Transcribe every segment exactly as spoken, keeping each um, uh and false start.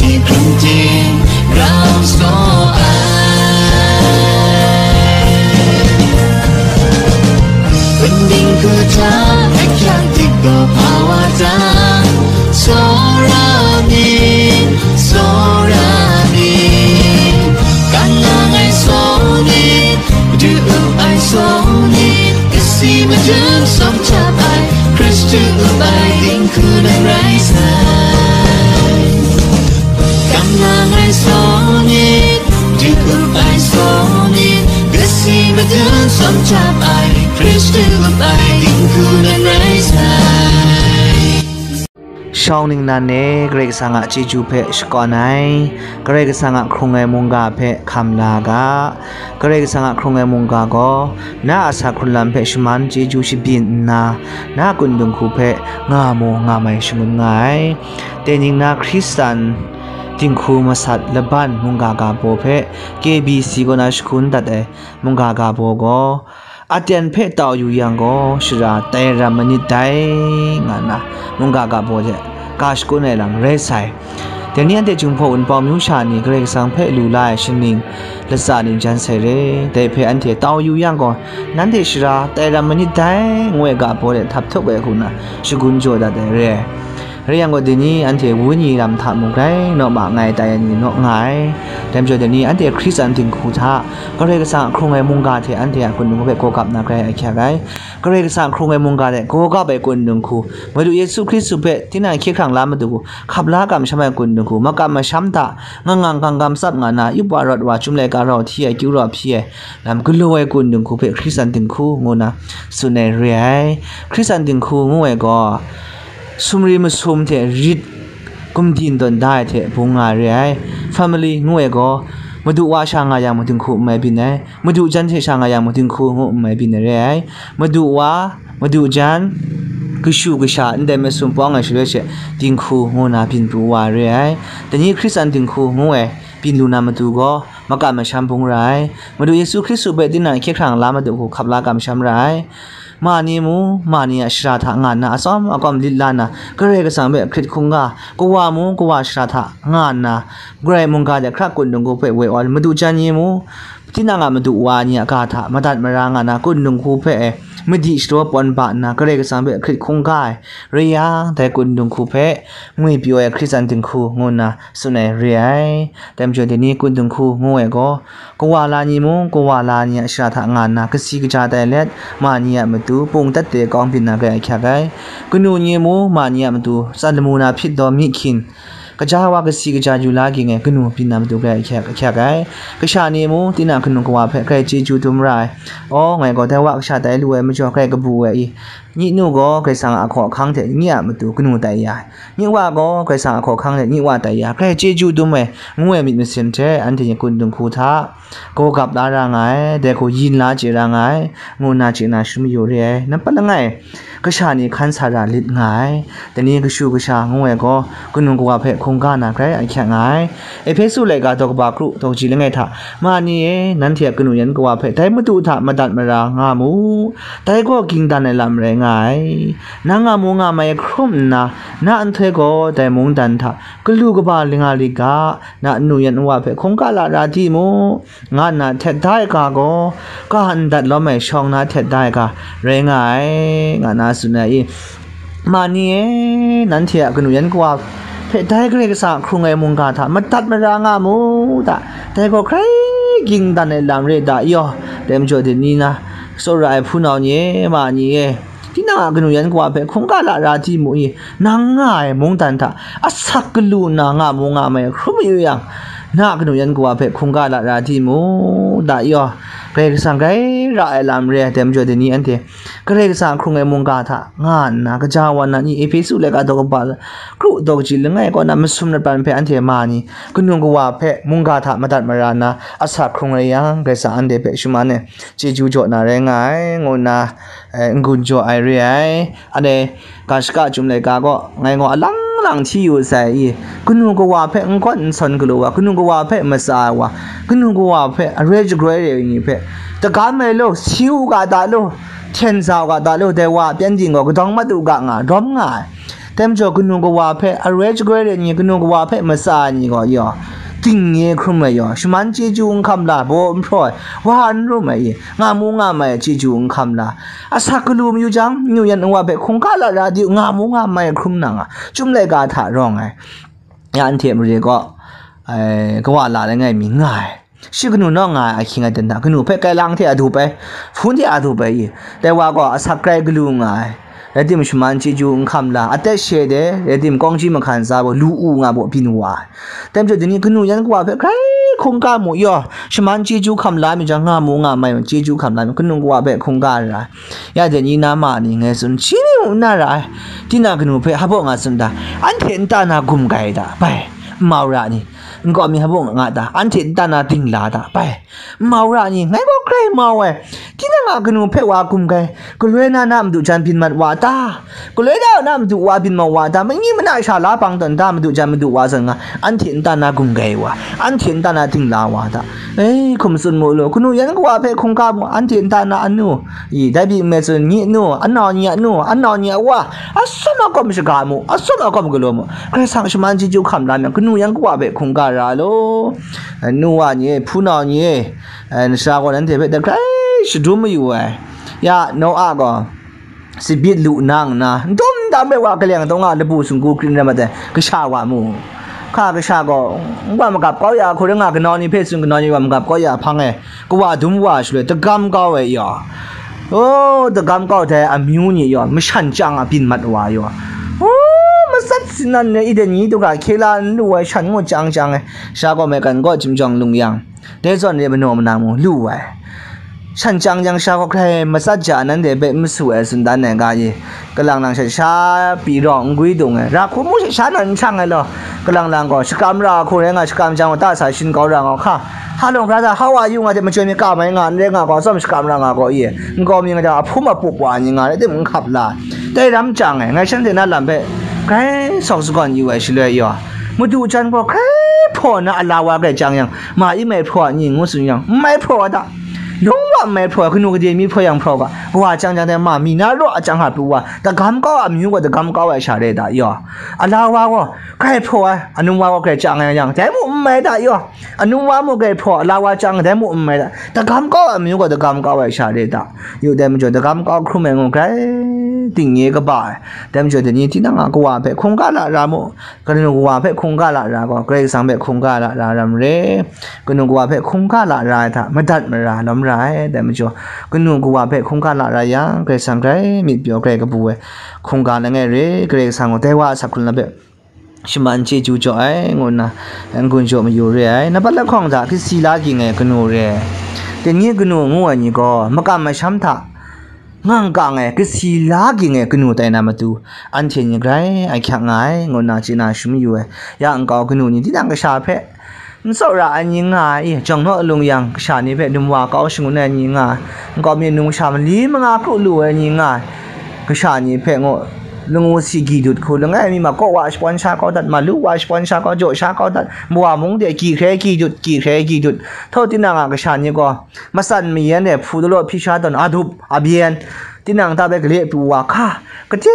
Hpring ting rau saw ai. Binding hku hta hkyak dik gaw hpa wa ta? Tsawra myit, tsawra myit, kan nang ai saw myit, du up ai saw myit, kasi madun sawm hta ai, Hkristu up ai dinghku nan rai sai. Kam nang ai saw myit, du up ai saw myit, kasi madun sawm hta ai, Hkristu up ai dinghku nan rai sai. Shawng ningnan e Karai Kasang a chyeju hpe shakawn ai, Karai Kasang a hkrung ai mungga hpe hkam la ga. Karai Kasang a hkrung ai mungga gaw na a asak hkrunlam hpe shaman chyeju shabyin nna, na a kun dinghku hpe nga mu nga mai shangun nga ai. Dai ning na Hkristan dinghku masat laban mungga ga baw hpe K B C kaw na shagun dat ai mungga ga baw gaw, aten hpe tau yu yang gaw, shara tai ram manit dai, nga nna mungga ga baw hte ga shakun ai lam rai sai. Dai ni anhte Jinghpaw Wunpawng myu sha ni Karai Kasang hpe lu la ai shaning latsa ni jan sai re. Dai hpe anhte tau yu yang gaw, nanhte shara tai ram manit dai, ngu ai ga baw hte htap htup ai hku nna shagun jaw dat ai re ai. Rai yang gaw, dai ni anhte Wenyi lam hta mung grai naw ma ngai tai ai ni naw nga ai. Dai majaw, dai ni anhte Hkristan dinghku hta Karai Kasang a hkrung ai mungga hte anhte a kun dinghku hpe gaw gap na grai ahkyak ai. Karai Kasang a hkrung ai mungga hte gaw gap ai kun dinghku, Madu Yesu Hkristu hpe tinang hkye hkrang la madu hku hkap la kamsham ai kun dinghku, makam masham hta ngang ngang gam gam tsap nga na, yup wa rawt wa, chyum laika rau hti ai, kyu rau hpyi ai lam galaw ai kun dinghku hpe Hkristan dinghku ngu nna tsun ai re ai. Hkristan dinghku ngu ai gaw, sumri masum hte rit gumdin tawn da ai hte bung nga re ai. Family ngu ai gaw, madu wa sha nga yang mung dinghku n mai byin ai, madu jan hte sha nga yang mung dinghku ngu n mai byin ai re ai. Madu wa, madu jan, kashu kasha ndai masum pawng ai shaloi she, dinghku ngu na byin pru wa re ai. Dai ni Hkristan dinghku ngu ai byin lu na matu gaw, makam masham bung ra ai. Madu Yesu Hkristu hpe tinang hkye hkrang la madu hku hkap la kamsham ra ai. Ma ni mu, ma ni a shara hta nga nna, atsawm akawm lit la nna, Karai Kasang hpe hkrit hkungga, kawa mu, kawa shara hta nga nna, Karai mungga hte hkrak kun dinghku hpe woi awn, madu jan ni mu, tinang a madu wa ni a ga hta madat mara nga na, kun dinghku hpe e madi shadaw pawn ba nna, Karai Kasang hpe hkrit hkungga ai rai yang, dai kun dinghku hpe ngwi pyaw ai Hkristan dinghku ngu nna tsun ai re ai. Dai majaw, dai ni kun dinghku ngu ai gaw, kawa la ni mung, kawa la ni a shara hta nga nna, kasi kaja tai let, ma ni a matu pung tat de kawng byin na grai ahkyak ai. Kanu ni mung, ma ni a matu tsan lamu na hpyit daw myi hkyin, kaja wa kasi kaja yu la ging ai kanu byin na matu grai ahkyak, ahkyak ai. Kasha ni mung, tinang kanu kawa hpe grai chyeju dum ra ai. Aw, ngai gaw dai wa kasha tai lu ai majaw grai kabu ai i? Nyi nu gaw Karai Kasang a hkaw ahkang hte nyi a matu kanu tai ya ai. Nyi wa gaw Karai Kasang a hkaw ahkang hte nyi wa tai ya, grai chyeju dum ai, ngu ai myit masin hte anhte ni kun dinghku hta gaw gap la ra nga ai, dai hku yin la chye ra nga ai, ngu nna chye na sharum yu re ai. Nampat langai, kasha ni hkan sa ra lit nga ai. Dai ni kashu kasha ngu ai gaw, kanu kawa hpe hkungga na grai ahkyak nga ai. Ehpesu laika daw kaba kru daw kaji langai hta, ma ni e, nanhte a kanu yan kawa hpe dai Madu hta madat mara nga mu, dai gaw ging dan ai lam rai nga ai. Nang nga mu nga mai hkrum nna, na nhtoi gaw dai mungdan hta galu kaba linga liga, na nu yan nwa hpe hkungga lara di mu, nga nna htet da ai ga gaw, ga ndat lawm ai shawng na htet da ai ga rai nga ai, nga na tsun ai i? Ma ni e, nanhte a kanu yan kawa hpe dai Karai Kasang a hkrung ai mungga hta madat mara nga mu da, dai gaw hkrai ging dan ai lam re da yaw, dai majaw dai ni na, tsawra ai hpunau ni e, ma ni e, tinang a kanu yan kawa hpe hkungga lara di mu i? Nang nga ai mungdan hta asak galu nna nga mu nga mai hkrum yu yang, na a kanu yan kawa hpe hkungga lara di mu da yaw, Karai Kasang grai ra ai lam re ai, dai majaw dai ni anhte Karai Kasang a hkrung ai mungga hta nga nna, kaja wa na ni, Ehpesu laika daw kaba kru daw kaji langai kaw na masum latpan hpe anhte ma ni, kanu kawa hpe mungga hta madat mara nna, asak hkrung rai yang, Karai Kasang anhte hpe shaman e chyeju jaw na rai nga ai, ngu nna, eh, n-gun jaw ai re ai. Anhte ga shaka Chyum laika gaw ngai gaw alang lang hti yu sai i? Kanu kawa hpe n gawn n sawn galaw wa, kanu kawa hpe matsa ai wa, kanu kawa hpe aroi jagroi re ai ni hpe, tagam ai law, si u ga ta law, hten sa u ga ta law, dai wa a pyengdin gaw kadawng mat u ga nga, rawm nga ai. Dai majaw kanu kawa hpe aroi shagoi re ni, kanu kawa hpe matsa ai ni gaw, yaw, ting nye hkrum ai yaw, shaman chyeju n hkam la, baw n hpraw ai, wa n rum ai i, nga mu nga mai ai chyeju n hkam la, asak galu mayu jang, nu yan nwa hpe hkungga lara di u, nga mu nga mai hkrum na nga, chyum laika hta rawng ai. Ya anhte mare gaw, ai, kawa la langai mi nga ai. Shi kanu naw nga ai ahkying aten hta, kanu hpe kai lang hte a dup ai, hpun hte a dup ai i, dai wa gaw asak grai galu nga ai, rai timung shaman chyeju n hkam la, atet she de, rai timung kawng ji mahkan za baw, lu u nga baw byin wa ai. Dai majaw, dai ni kanu yan kawa hpe grai hkungga mu yaw, shaman chyeju hkam la mi jang, nga mu nga mai, chyeju hkam la mi, kanu kawa hpe hkungga ra ai. Ya dai ni na ma ni ngai tsun, shi ni mu n na ra ai. Tinang kanu hpe hpa nga tsun da, anhte nta na gum kai da, bai, n mau ra ni, nkau mi hpa nga da, anhte nta na dingla da, bai, n mau ra ni, ngai gaw grai mau ai. Tinang a kanu hpe wa gum kai, galoi na na madu jan byin mat wa ta? Galoi na na madu wa byin mat wa ta? Mani mana sha la bang tawn ta, madu jan madu wa zawn nga, anhte nta na gum kai wa, anhte nta na dingla wa ta? Ei, hkum tsun mu lu, kanu yan kawa hpe hkungga mu, anhte nta na anu, i, dai pyi n mai tsun, nye nu, anau nye a nu, anau nye a wa, atsawm akawm shaga mu, atsawm akawm galaw mu, Karai Kasang shaman chyeju hkam la myang, kanu yan kawa hpe hkungga ra law. Anu wa nye, hpunau nye, eh, nsa gaw nanhte hpe dai grai shadum mayu ai. Ya, Noa gaw, tsabyi lu nang nna, n dum dam rai wa, kaleng taw nga labu sunggu kring rai mat ai, kasha wa mu. Hka kasha gaw, n wa magap kau ya, hku rai nga, kanau ni hpe tsun, kanau ni wa magap kau ya hpang e, kawa dum wa shaloi, dagam kau ai yaw. O, dagam kau dai amyu ni yaw, mashan chyang a byin mat wa yaw. O, matsat sinan ni, Eden ni du ga, hkye la n lu ai shan ngu chyang chyang ai, sha gaw maigan gaw chyum jawng lung yang, dai zawn re manaw mana mu lu ai. Shan chyang jang sha gaw grai matsat ja, nanhte hpe n masu ai tsun dan ai ga i, kalang lang sha sha pyi rawng n gwi dung ai, ra hku mu sha sha nan n shang ai law, kalang lang gaw shakram ra hku rai nga, shakram jang wa ta sa shin kau ra nga hka, ha lawng hkra ta, how are you nga hte majoi mi ka mai nga, n rai nga gaw, atsawm shakram ra nga gaw i, nkau mi nga hte ahpum apup wa ai ni nga rai timung, n hkap la, dai ram chyang ai, ngai shanhte na lam hpe grai sawk sagawn yu ai shaloi yaw, madu jan gaw grai hpraw na, ala wa grai chyang yang, ma i mai hpraw a ni ngu tsun yang, n mai hpraw ai ta, lung wa n mai hpraw ai, kanu gade mi hpraw yang hpraw ga, kawa chyang jang dai ma mi na raw a chyang hta pru wa, dagam kau a amyu gaw dagam kau ai sha re ta yaw, ala wa gaw grai hpraw ai, anum wa gaw grai chyang ai yang, dai mu n mai ta yaw, anum wa mu grai hpraw, ala wa chyang, dai mu n mai ta, dagam kau a amyu gaw dagam kau ai sha re ta. Yu dai majaw, dagam kau hkrum ai ngu grai, ting nye kaba ai. Dai majaw, dai ni tinang a kawa hpe hkungga la ra mu, kanu kawa hpe hkungga la ra gaw, Karai Kasang hpe hkungga la ra ram re. Kanu kawa hpe hkungga la ra ai hta, madat mara lawm ra ai. Dai majaw, kanu kawa hpe hkungga la ra yang, Karai Kasang grai myit pyaw, grai kabu ai, hkungga langai re, Karai Kasang gaw dai wa a sak hkrun la hpe shaman chyeju jaw ai, ngu nna n-gun jaw mayu re ai. Nat bat lahkawng hta kasi la ging ai kanu re ai. Dai ni kanu ngu ai ni gaw, makam masham hta ngang kang ai, kasi la ging ai kanu tai na matu, anhte ni grai ahkyak nga ai, ngu nna chye na shangun mayu ai. Ya nkau kanu ni tinang kasha hpe n tsawra ai ni nga ai, jawng naw lung yang, kasha ni hpe dum wa kau shangun ai ni nga ai, nkau mi num kasha mali manga kru lu ai ni nga ai, kasha ni hpe ngu, langu si gyi dut hku, langai mi ma kaw wa shapawn sha kau dat, malu wa shapawn sha kau, jaw sha kau dat, mawa mung de gyi hkrai gyi dut, gyi hkrai gyi dut, htaw tinang a kasha ni gaw, matsan mayan e hpu dalaw hpyi sha tawn, adup, abyen, tinang ta bai gale pru wa hka, kade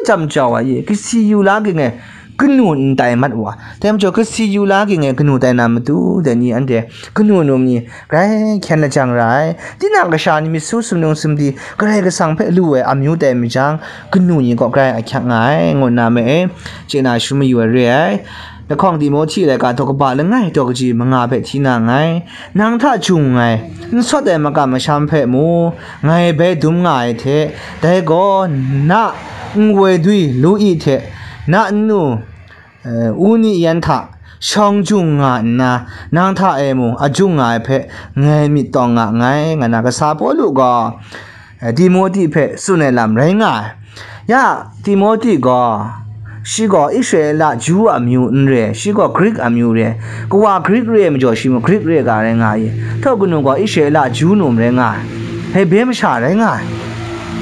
jam jau ai, kasi yu la ging ai kanu n tai mat wa, dai majaw kasi yu la ging ai kanu tai na matu, dai ni anhte kanu num ni grai hkyen lajang ra ai. Tinang kasha ni myit su sumnung sumdi Karai Kasang hpe lu ai amyu tai mi jang, kanu ni gaw grai ahkyak nga ai, ngu nna me e, chye na shangun mayu ai re ai. Lahkawng Timohti laika daw kaba langai daw kaji manga hpe hti na nngai. Nang hta jung nngai, n sawt ai makam masham hpe mu, ngai bai dum nga ai hte, dai gaw na nwoi dwi Lu-i hte na nnu, eh, Uni-yen hta shawng jung nga nna, nang hta e mung a jung nga ai hpe ngai myit tawng nga nngai, nga na kasa Pawlu gaw, eh, Timohti hpe tsun ai lam rai nga ai. Ya, Timohti gaw, shi gaw Israela Ju amyu n re, shi gaw Grik amyu re, kawa Grik re ai majaw, shi mung Grik re ga rai nga ai. Htaw kanu gaw Israela Ju num rai nga ai, Hebre masha rai nga ai,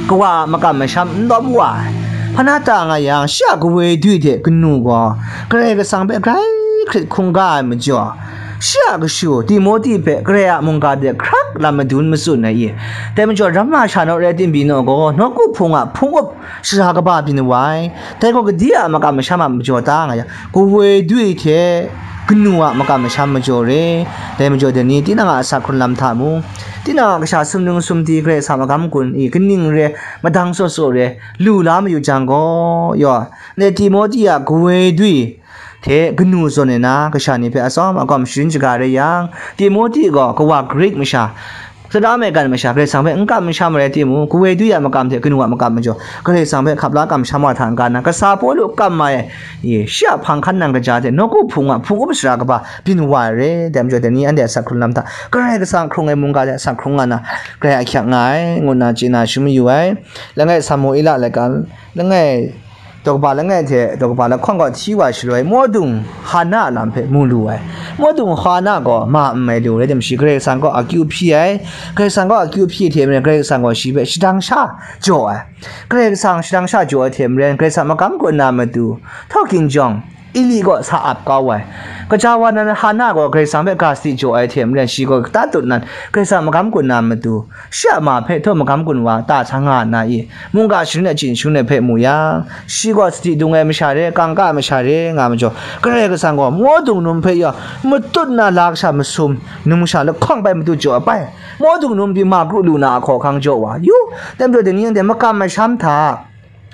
kawa makam masham n dawp wa ai. Hpa na ta nga yang, shi a kawoi dwi hte kanu gaw Karai Kasang hpe grai hkrit hkungga ai majaw, Shi a kashu Timoti hpe Karai a mungga de hkrak lam madun matsun ai i. Dai majaw, ramma sha naw rai tim binaw gaw, nawku hpung a hpung up shara kaba byin wa ai. Dai gaw gade a makam masham a majaw ta nga yang, kawoi dui hte kanu a makam masham majaw re. Dai majaw dai ni, tinang a asak hkrun lam hta mung, tinang a kasha sumnung sumdi Karai Kasang magam gun i kaning re, madang saw saw re, lu la mayu jang gaw, yaw, ndai Timoti a kawoi dui hte kanu zawn ai na, kasha ni hpe atsawm akawm sharin shaga rai yang, Timoti gaw kawa Grik masha, Sara maigan masha Karai Kasang hpe n kamsham ai rai timung, kawoi dui a makam hte kanu a makam majaw, Karai Kasang hpe hkap la kamsham wa hta n-ga na, kasa Pawlu kam ai, ye, shi a hpang hkan nang kaja hte nawku hpung a hpung up shara kaba byin wa ai re. Dai majaw, dai ni anhte a asak hkrung lam hta, Karai Kasang hkrung ai mungga hte asak hkrung nga na, grai ahkyak nga ai, ngu nna chye na shangun mayu ai. Langai Samuela laika, langai daw kaba langai hte daw kaba lahkawng kaw hti wa shaloi, Mawdung Hana a lam hpe mu lu ai. Mawdung Hana gaw ma n mai lu, rai tim shi, Karai Kasang kaw akyu hpyi ai. Karai Kasang kaw akyu hpyi hte maren, Karai Kasang gaw shi hpe shadang sha jaw ai. Karai Kasang shadang sha jaw ai hte maren, Karai Kasang magam kaw na matu, htaw hkinjawng, Eli kaw sa ap kau ai. Kaja wa nan Hana gaw Karai Kasang hpe ga sadi jaw ai hte maren, shi gaw kata tut nan, Karai Kasang magam kaw na matu, shi a ma hpe htaw magam gun wa ta sa nga nna i, mungga sharin achyin shangun ai hpe mu yang, shi gaw sadi dung ai masha re, kangka ai masha re nga majaw, Karai Kasang gaw Mawdung num hpe yaw matut na la kasha masum, num masha lahkawng bai matut jaw ai bai, Mawdung num pyi ma kru lu na a hkawhkang jaw wa yu. Dai majaw dai ni anhte makam masham hta,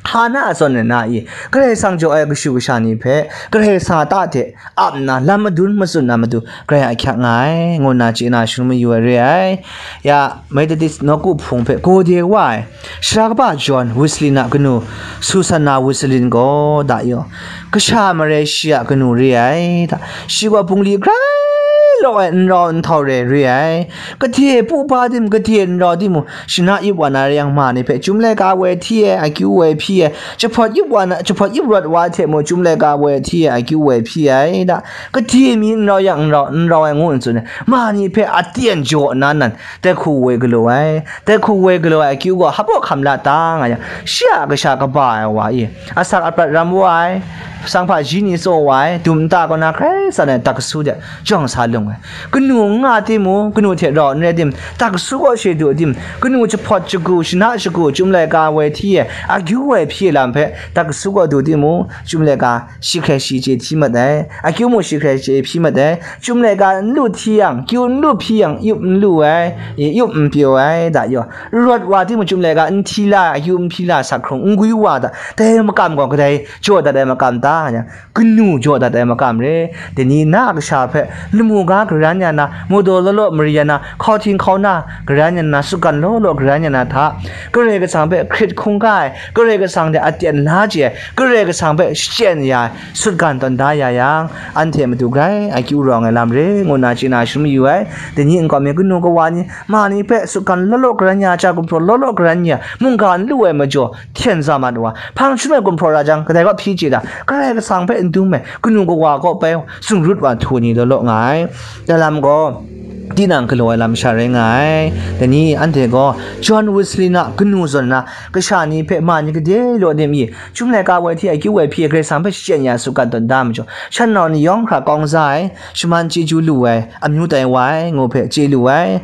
Hana a zawn ai na i, Karai Kasang jaw ai kashu kasha ni hpe Karai Kasang a ta hte ap nna lam madun matsun na matu, grai ahkyak nga ai, ngu nna chye na shangun mayu ai re ai. Ya, Methodist nawku hpung hpe gawde wa ai, shara kaba John Wesley na kanu Susanna Wesley gaw, da yaw, kasha marai shi a kanu re ai, da, shi gaw bungli grai law ai, n rau n htau re, re ai. Gade pu ba tim, gade n rau timung, shana yup wa na rai yang, ma ni hpe chyum laika woi hti ai, akyu woi hpyi ai, jahpawt yup wa na, jahpawt yup rawt wa hte mung, chyum laika woi hti ai, akyu woi hpyi ai, da, gade mi n rau yang, n rau, n rau ai ngu n tsun ai, ma ni hpe aten jaw nna nan, dai hku woi galaw ai, dai hku woi galaw ai akyu gaw hpaw hkam la ta nga yang, shi a kasha kaba ai wa i, asak aprat ram wa ai, sanghpaji ni tsaw wa ai, dum nta kaw na hkrai tsan ai, dak kasu de jawng sa lung ai. Kanu n nga timung, kanu hte rau n rai tim, dak kasu kaw she du tim, kanu jahpawt shagu, shana shagu, chyum laika woi hti ai, akyu woi hpyi ai lam hpe, dak kasu kaw du timung, chyum laika shi hkrai shi chye hti mat ai, akyu mung shi hkrai chye hpyi mat ai, chyum laika n lu hti yang, kyu n lu hpyi yang, yup n lu ai, yup n pyaw ai, da yaw, rawt wa timung, chyum laika n hti la, akyu n hpyi la, sak hkrung n gwi wa da, dai makam gaw kadai jaw dat ai makam ta, kanu jaw dat ai makam re. Dai ni na a kasha hpe lamu ga garan ya na, madaw law law mari ya na, hkau hting hkau na garan ya na, sutgan law law garan ya na hta, Karai Kasang hpe hkrit hkungga ai, Karai Kasang hte aten la chye ai, Karai Kasang hpe shachyen ya ai, sutgan tawn da ya yang, anhte matu grai akyu rawng ai lam re, ngu nna chye na shangun mayu ai. Dai ni nkau mi kanu kawa ni, ma ni hpe sutgan law law garan ya, ja gumhpraw law law garan ya, mungga n lu ai majaw, hten za mat wa, hpang chyum ai gumhpraw ra jang, kadai kaw hpyi chye da, Karai Kasang hpe n dum ai, kanu kawa kaw bai, zungrut wa htu ni law law nga ai. Dai lam gaw, tinang galaw ai lam sha rai nga ai. Dai ni anhte gaw, John Wesley na kanu zawn na, kasha ni hpe ma ni gade law nem i, chyum laika woi hti ai, akyu woi hpyi ai, Karai Kasang hpe shachyen ya, sutgan tawn da majaw, shan nau ni yawng hkra kawng za ai, shaman chyeju lu ai, amyu tai wa ai, ngu hpe chye lu ai.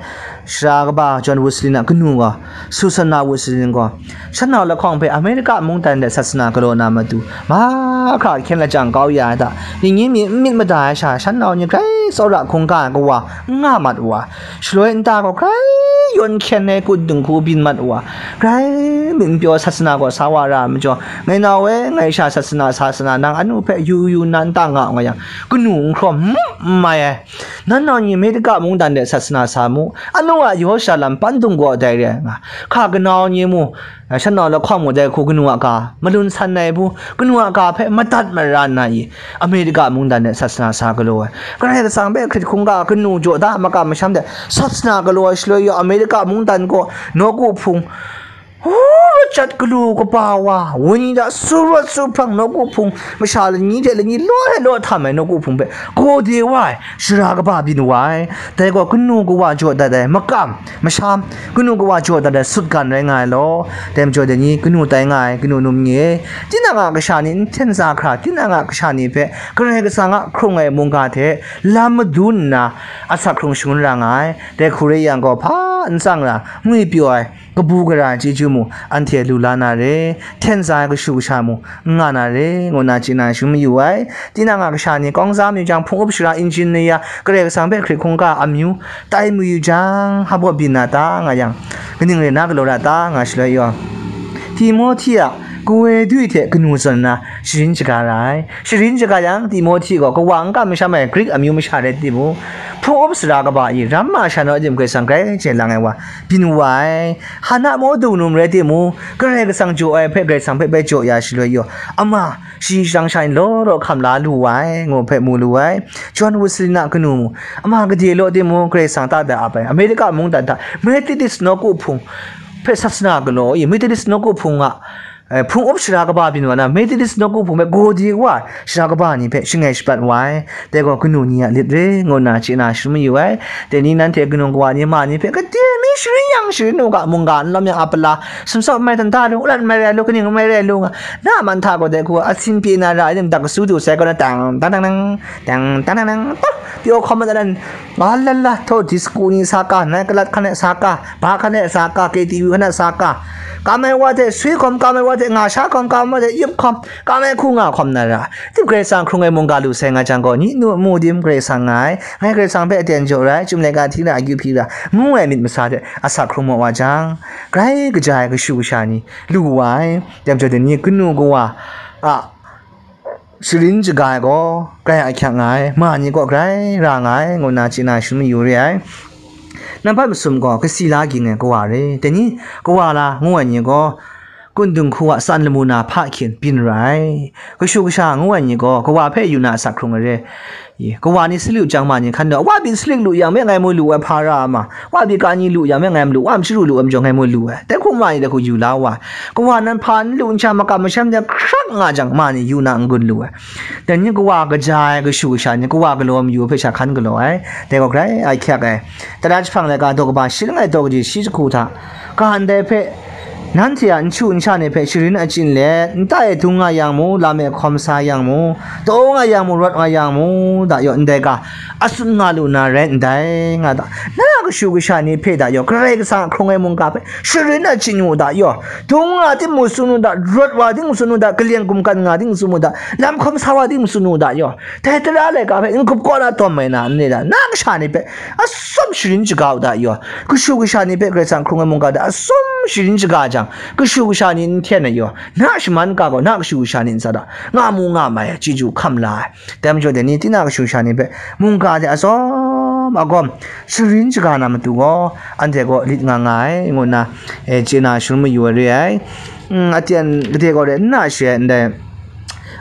Sara kaba John Wesley na kanu gaw, Susanna Wesley gaw, shan nau lahkawng hpe Amerika mungdan de sasana galaw na matu, mahkra hkyen lajang kau ya ai hta, ningyi mi n myit mada ai sha, shan nau ni grai tsawra hkungga ai kawa n nga mat wa, shaloi nta gaw grai yawn hkyen ai kut dinghku byin mat wa, grai myit n pyaw sasana gaw sa wa ra ai majaw, ngai nau e, ngai sha sasana sa sana, nang anu hpe yu yu nna nta nga nga yang, kanu n hkrawm n mai ai. Nan nau ni Amerika mungdan de sasana sa mu, anu a yaw sha lam pan dung gaw dai re ai nga, hka kanau ni mu, shan nau lahkawng mu dai hku kanu a ga malun san ai bu, kanu a ga hpe madat mara nna i, Amerika mungdan de sasana sa galaw ai. Karai Kasang hpe hkrit hkungga kanu jaw da makam masham de sasana galaw ai shaloi yaw, Amerika mungdan gaw nawku hpung, Rawt jat galu kaba wa, wenyi hta su rawt su hprang nawku hpung, masha lani hte lani law e law htam ai nawku hpung hpe gaw de wa ai, shara kaba byin wa ai. Dai gaw kanu kawa jaw dat ai makam, masham, kanu kawa jaw dat ai sutgan rai nga ai law. Dai majaw dai ni kanu tai nga ai, kanu num nye, tinang a kasha ni n hten za hkra, tinang a kasha ni hpe Karai Kasang a hkrung ai mungga hte lam madun nna, asak hkrung shangun ra nga ai. Dai hku rai yang gaw, hpa n tsang ra, ngwi pyaw ai, kabu gara ai chyeju mu anhte lu la na re, hten za ai kashu kasha mu n nga na re, ngu na chye na shangun mayu ai. Tinang a kasha ni kawng za mayu jang, hpung up shara, engineer, Karai Kasang hpe hkrit hkungga amyu tai mayu jang, hpa baw byin na ta nga yang, kaning rai na galaw ra ta nga shaloi yaw, Timohti a kawe dui hte kanu zawn nna sharin shaga ra ai. Sharin shaga yang, Timohti gaw kawa n kam masham ai Grik amyu masha rai timung, hpung up sara kaba i ram ma sha naw tim Karai Kasang grai chye lang ai wa byin wa ai. Hana maw dung num rai timung, Karai Kasang jaw ai hpe Karai Kasang hpe bai jaw ya shaloi yaw, ama shi shadang sha ni law law hkam la lu wa ai, ngu hpe mu lu ai. John Wesley na kanu mu, ama gade law timung, Karai Kasang ta da ap ai. Amerika mungdan hta Methodist nawku hpung hpe sasana galaw i, Methodist nawku hpung a, eh, hpung up shara kaba byin wa na, Methodist nawku hpung hpe gaw di wa ai shara kaba ni hpe shangai shapat wa ai. Dai gaw kanu ni a lit re, ngu na chye na shangun mayu ai. Dai ni nanhte kanu kawa ni ma ni hpe, gade mi sharin yang sharin u ga, mungga n lawm yang a pala, sumsawp mai dan da lu, ulat mai rai lu, kaning mai rai lu nga, na man hta gaw dai hku asin pyi na ra ai, dak kasu du sai gaw na, tang, tang, tang, tang, tang, tang, tang, tang, tang, pyaw hkawm mat dan, nga la la, thaw disco ni sa ka, nai kalat hkan e sa ka, ba hkan e sa ka, K T V hkan e sa ka, kam ai wa hte swi hkawm, kam ai wa hte nga sha hkawm, kam ai wa hte yup hkawm, kam ai hku nga hkawm na ra. Tim Karai Kasang hkrung ai mungga lu sai nga jang gaw, ni nu mu tim Karai Kasang nga ai, ngai Karai Kasang hpe aten jaw rai, chyum laika hti ra, akyu hpyi ra, ngu ai myit masa hte asak hkrung maw wa jang, grai kaja ai kashu kasha ni lu wa ai. Dai majaw dai ni kanu kawa a sharin shaga ai gaw grai ahkyak nga ai, ma ni kaw grai ra nga ai, ngu na chye na shangun mayu re ai. Nampat masum gaw kasi la ging ai kawa re, dai ni kawa la ngu ai ni gaw, kundung hku a san lamu na hpa hkyen byin ra ai. Kashu kasha ngu ai ni gaw kawa hpe yu na asak hkrung ai re. Ye, kawa ni salik lu jang ma ni hkan daw, wa pyi salik lu yang me ngai mu lu ai hpa ra ma, wa pyi ka ni lu yang me ngai mu lu, wa machyaru lu ai majaw ngai mu lu ai, dai hku ma ni dai hku yu la wa ai. Kawa nan hpa n lu n sha makam masham de hkrak nga jang, ma ni yu na n gun lu ai. Dai ni kawa kaja ai kashu kasha ni kawa galaw mayu hpe sha hkan galaw ai, dai gaw grai ahkyak ai. Tara jahpang laika daw kaba shi langai daw kaji shi jahku hta, ka ndai hpe, nanhte a nchu nsha ni hpe sharin achyin let, nta e dung nga yang mu, lam e hkawm sa yang mu, taw nga yang mu, rawt nga yang mu, da yaw, ndai ga, atsun nga lu na rai ndai, nga da. Na a kashu kasha ni hpe da yaw, Karai Kasang a hkrung ai mungga hpe sharin achyin u da yaw, dung nga tim mu tsun u da, rawt wa tim tsun u da, kaleng gumkan nga tim tsun u da, lam hkawm sa wa tim tsun u da yaw, dai tara laika hpe n-gup kaw na tawm ai na n re da, na kasha ni hpe atsawm sharin shaga u da yaw, kashu kasha ni hpe Karai Kasang hkrung ai mungga hta atsawm sharin shaga jang, kashu kasha ni n hten ai yaw, na shaman ga gaw na kashu kasha ni ntsa da, nga mu nga mai ai chyeju hkam la ai. Dai majaw dai ni, tinang kashu kasha ni hpe mungga hte atsawm agawm sharin shaga na matu gaw, anhte gaw lit nga nga ai, ngu nna, eh, chye na shangun mayu ai re ai. Mm, aten gade gaw re n na she ai ndai,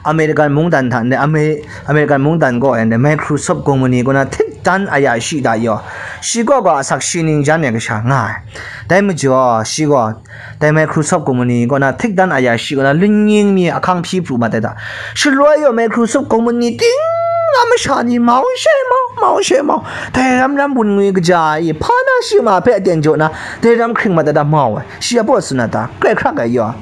American mungdan hta ndai, Ame-, American mungdan gaw ndai Microsoft company kaw na htik dan aya shi da yaw, shi gaw gaw asak shi ning jan ai kasha nga ai. Dai majaw, shi gaw dai Microsoft company kaw na htik dan aya shi kaw na lungning mi ahkang hpyi pru mat ai da. Shaloi yaw Microsoft company ting na masha ni mau she mau, mau she mau, dai ram ram bun ngwi kaja ai, hpa na shi ma hpe aten jaw na, dai ram hkring mat ai da mau ai. Shi a baw tsun na ta, krai hkrak ai yaw.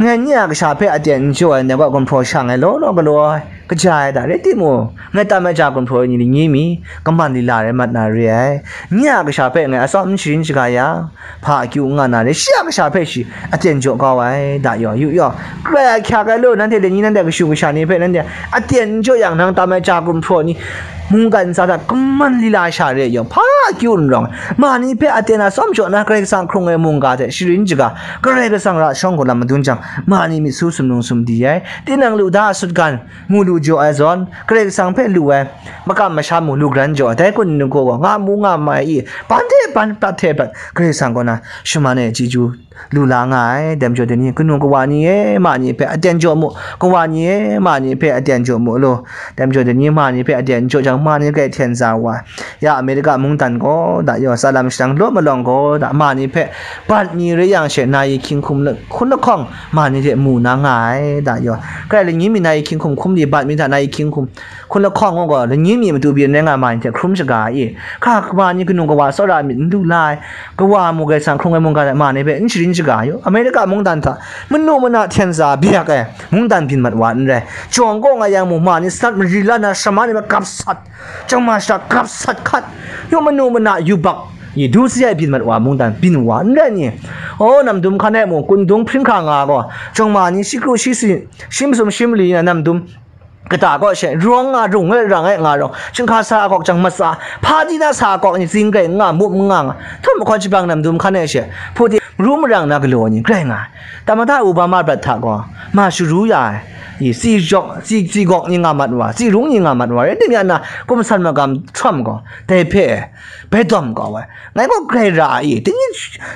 Ngai nye a kasha hpe aten n jaw ai, ndai gaw gumhpraw shang ai law law galaw ai, kaja ai da, rai timung, ngai tam ai ja gumhpraw ai ni lani mi, kaman lila rai mat na re ai. Nye a kasha hpe ngai atsawm n sharin shaga yang, hpa akyu n nga na re, shi a kasha hpe shi aten jaw kau ai, da yaw, yu yaw, krai ahkyak ai law, nanhte lani nanhte kashu kasha ni hpe nanhte aten n jaw yang, nang tam ai ja gumhpraw ni, mungkan ntsa hta kaman lila sha re ai yawng, hpa akyu n rawng ai, ma ni hpe aten atsawm jaw na, Karai Kasang hkrung ai mungga hte sharin shaga, Karai Kasang ra shawng gaw lam madun jang, ma ni myit su sumlung sumdi ai, tinang lu da a sutgan mu lu jaw ai zawn, Karai Kasang hpe lu ai makam masham mu lu gran jaw ai, dai kun ningku gaw nga mu nga mai i, ban hte ban, prat hte prat, Karai Kasang kaw na shaman ai chyeju lu la nga ai. Dai majaw dai ni, kanu kawa ni e, ma ni hpe aten jaw mu, kawa ni e, ma ni hpe aten jaw mu lu. Dai majaw dai ni, ma ni hpe aten jaw jang, ma ni grai hten za wa ai. Ya Amerika mungdan gaw, da yaw, tsalam shadang law malawng gaw, da ma ni hpe bat mi rai yang she, nayi hkying hkum la-, hkun lahkawng ma ni hte mu na nga ai, da yaw. Grai lani mi nayi hkying hkum hkum di, bat mi hta nayi hkying hkum hkun lahkawng gaw, lani mi matu byin rai nga ma ni hte hkrum shaga ai. Hka ma ni kanu kawa tsawra myit n lu la ai. Kawa mu Karai Kasang hkrung ai mungga hta ma ni hpe n sharin shaga yu. Amerika mungdan hta manu mana hten za byak ai mungdan byin mat wa n rai. Jawng kaw nga yang mu ma ni sat mari la na, shamma ni hpe gap sat, chyawm ma shada gap sat hkat, yu manu mana yubak, i du si ai byin mat wa mungdan byin wa n rai ni? O, namdum hkan e mu, kundung hpring hkra nga gaw, chyawm ma ni shi kru shi si, shi masum shi mali na namdum kata kaw she, rawng nga rung e, rang e nga rawng, chyinghka sa a kawk jang matsa, hpa di na sa a kawk ni zing grai nga, mup nga nga, htum mahkawn shabang namdum hkan e she, hpu di ru marang na galaw ni grai nga ai. Tamada Obama brat hta gaw, ma sharu ya ai, i, tsi jawk, tsi, tsi gawk ni nga mat wa, tsi rung ni nga mat wa, rai tim ya na, kum san magam Trump gaw, dai hpe, bai dawm kau ai. Ngai gaw grai ra ai, dai ni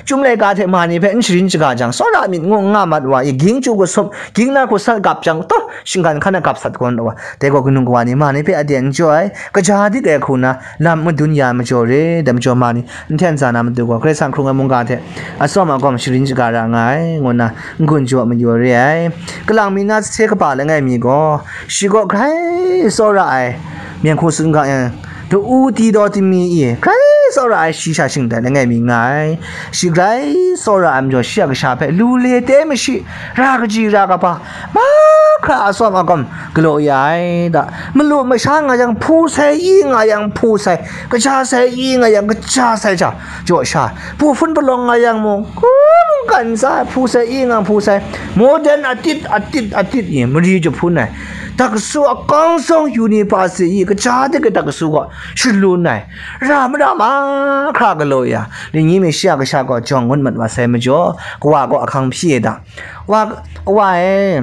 chyum laika hte ma ni hpe n sharin shaga jang, tsawra myit ngu n nga mat wa i, ging chyu kasup, ging na hku sat gap jang, taw, shinggan hkan na gap sat kaw na wa, dai gaw kanu kawa ni ma ni hpe aten n jaw ai, kaja dik ai hku na, lam madun ya ai majaw re, dai majaw ma ni, n hten za na matu gaw, Karai Kasang hkrung ai mungga hte atsawm agawm sharin shaga ra nga ai, ngu na, n-gun jaw mayu re ai. Kalang mi na sahte kaba langai mi gaw, shi gaw grai tsawra ai, myen hku tsun ga yang, ta-u ti daw ti mi i, grai tsawra ai shi sha shinglet langai mi nga ai. Shi grai tsawra ai majaw, shi a kasha hpe lu le te mashi, ra kaji ra kaba, mahkra atsawm agawm galaw ya ai da. Malu masha nga yang hpu sai, i nga yang hpu sai, kaja sai, i nga yang kaja sai hta, jaw sha, hpu hpun palawng nga yang mung, kum kan sa, hpu sai, i nga hpu sai, modern atit, atit, atit i mari jahpun ai, Dakasu a kawng sawng university i kaja dik ai dakasu gaw shalun ai, ra mara mahkra galaw ya, lani mi shi a kasha gaw jawng ngut mat wa sai majaw, kawa gaw ahkang hpyi da. Wa, wa e,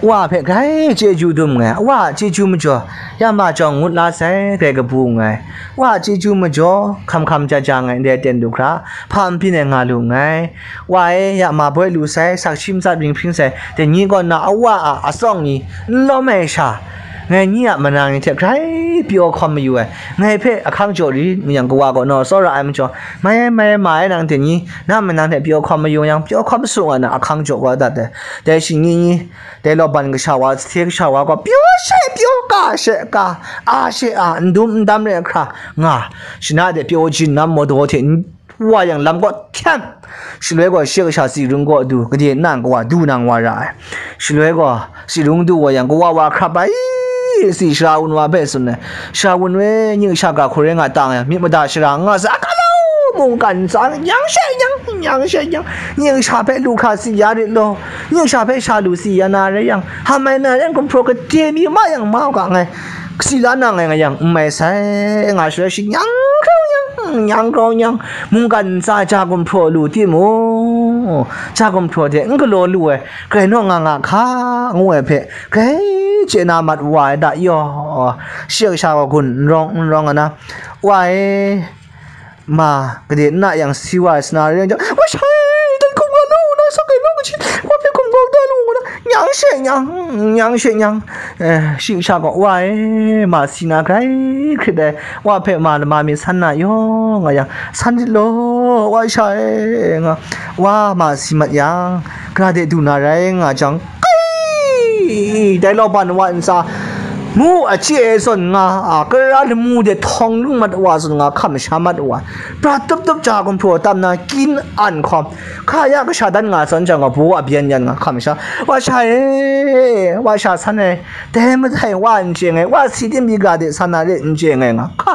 wa hpe grai chyeju dum nngai, wa a chyeju majaw, ya ma jawng ngut la sai, grai kabu nngai, wa a chyeju majaw, hkam hkam ja ja nngai, ndai aten du hkra, hpa n byin ai nga lu nngai, wa e, ya ma boi lu sai, sakshi matsat ring hpring sai, dai ni kaw na a wa a atsawng ni n lawm ai sha, ngai ni a manang ni hte grai pyaw hkawm mayu ai, ngai hpe ahkang jaw ri, n yang kawa gaw naw tsawra ai majaw, mai ai, mai ai, ma ai nang dai ni, na manang hte pyaw hkawm mayu yang, pyaw hkawm su nga na ahkang jaw wa dat ai. Dai shi ni ni, dai lawban kasha wa, sahte kasha wa gaw, pyaw she pyaw, ka she ka, a she a, n dum n dam re hkra nga, shana de pyaw jin nam mawdaw hte n wa yang lam gaw hten, shaloi gaw shi kasha tsi rung gaw du, gade nang kawa du nang wa ra ai. Shaloi gaw tsi rung du wa yang, kawa wa hkrap ai, tsi shara wun wa hpe tsun ai. Shara wun we, ning sha ga hkoi rai nga ta nga yang, myit mada shara nga sa, a ka lau, mungkan tsa, nyang she nyang, nyang she nyang, ning sha hpe lu hkra tsi ya rit law, ning sha hpe sha lu tsi ya na rai yang, ham ai na rai yang, gumhpraw kade mi ma yang, mau ga ngai, kasi la na ngai nga yang, n mai sai, nga shaloi shi nyang grau nyang, nyang grau nyang, mungkan ntsa ja gumhpraw lu timung, ja gumhpraw de n galaw lu ai, grai naw nga nga hka, ngu ai hpe, grai chye na mat wa ai da yaw, shi a kasha gaw gun n rawng, n rawng ai na, wa e, ma, gade n na yang si wa ai sa na rai yang jang, wa shai, dan hkum nga lu na, sa kai lu kaji, wa hpe hkum kau da lu na, nyang she nyang, nyang she nyang, eh, shi kasha gaw, wa e, ma si na grai hkrit ai, wa hpe ma lama mi san na yaw nga yang, san rit law, wa shai, nga, wa ma si mat yang, gara de du na rai nga jang, kai, dai lawban wa ntsa, mu a chye e zawn nga, a, kara lamu de htawng lung mat wa zawn nga, hkam sha mat wa, pra tup tup ja gumhpraw tam na, kyin an hkawm, hka ya kasha dan nga zawn jang, a, baw a byen yan nga, hkam sha, wa sha e, wa sha san e, dai matai wa n chye nngai, wa si tim bi ga de san na re n chye nngai nga, hka.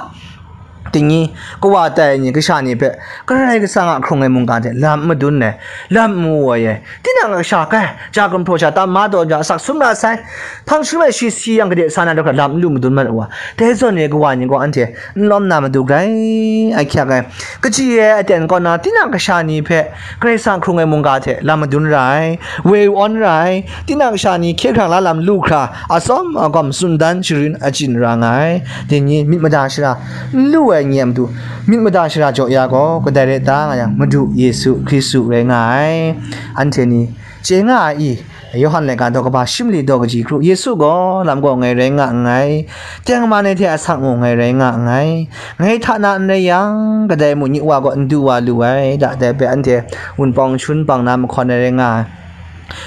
Dai ni, kawa tai ai ni, kasha ni hpe, Karai Kasang a hkrung ai mungga hte lam madun ai, lam mu ai, tinang a kasha kai, ja gumhpraw sha tam ma taw ja, asak sum ra sai, hpang sum ai shi si yang gade sa na dawk hkra lam n lu madun mat wa, dai zawn e kawa ni gaw anhte n lawm na matu grai ahkyak ai. Kaji ai aten kaw na, tinang kasha ni hpe Karai Kasang hkrung ai mungga hte lam madun ra ai, woi awn ra ai, tinang kasha ni hkye hkrang la lam lu hkra, atsawm agawm tsun dan sharin achyin ra nga ai, dai ni myit mada shara n lu ai, Nye a matu myit mada shara jaw ya gaw, kadai rai ta nga yang, Madu Yesu Hkristu rai nga ai. Anhte ni chye nga ai i, Yawhan laika daw kaba shi mali daw kaji hkru, Yesu gaw lam gaw ngai rai nga nngai, tengman ai hte asak mung ngai rai nga nngai, ngai hta na n rai yang, kadai mung nye Wa gaw n du wa lu ai, da, dai hpe anhte wunpawng shun bang na mahkawn ai rai nga ai.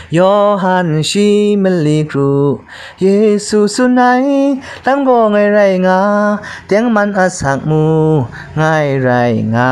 Yawhan shi mali hkru, Yesu tsun ai, lam gaw ngai rai nga, tengman asak mung ngai rai nga,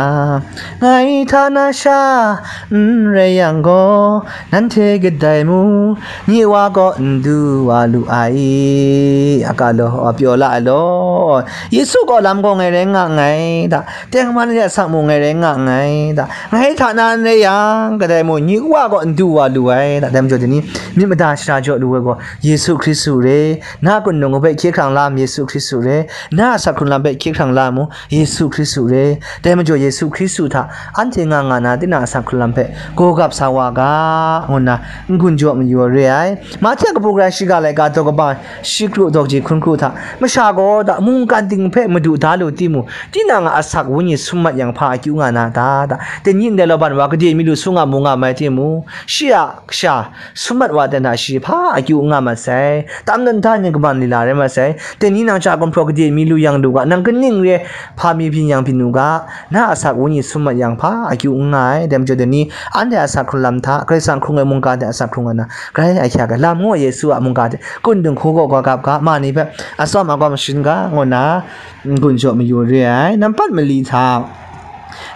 ngai hta na sha n rai yang gaw, nanhte kadai mung nye Wa gaw n du wa lu ai. A ga law, a pyaw la ai law, Yesu gaw lam gaw ngai rai nga nngai, da, tengman ai asak mung ngai rai nga nngai, da, ngai hta na n rai yang, kadai mung nye Wa gaw n du wa lu ai, da, dai majaw dai ni, myit mada shara jaw lu ai gaw, Yesu Hkristu re, na kunung hpe hkye hkrang la mu, Yesu Hkristu re, na asak hkrung lam hpe hkye hkrang la mu, Yesu Hkristu re, dai majaw Yesu Hkristu hta anhte nga nga na, tinang asak hkrung lam hpe gaw gap sa wa ga, ngu nna n-gun jaw mayu ai re ai. Mahte kabu gara shiga laika daw kaba shi kru daw ji hkun kru hta, masha gaw da mungkan ting hpe madu da lu timung, tinang a asak wenyi sum mat yang hpa akyu nga na ta? Da, dai ni ndai law ban wa gade mi lu su nga mu nga mai timung, shi a kasha sum mat wa ten hta shi hpa akyu n nga mat sai, tam dan hta ning kaban lila rai mat sai, dai ni nang ja gumhpraw gade mi lu yang lu ga, nang kaning re hpa mi byin yang byin u ga, na asak wenyi sum mat yang hpa akyu n nga ai, dai majaw dai ni, anhte asak hkrung lam hta, Karai Kasang hkrung ai mungga hte asak hkrung ai na, grai ahkyak ai, lam ngu ai Yesu a mungga hte kun dinghku gaw gaw gap ga, ma ni hpe atsawm agawm sharin ga, ngu nna n-gun jaw mayu re ai. Nampat mali hta,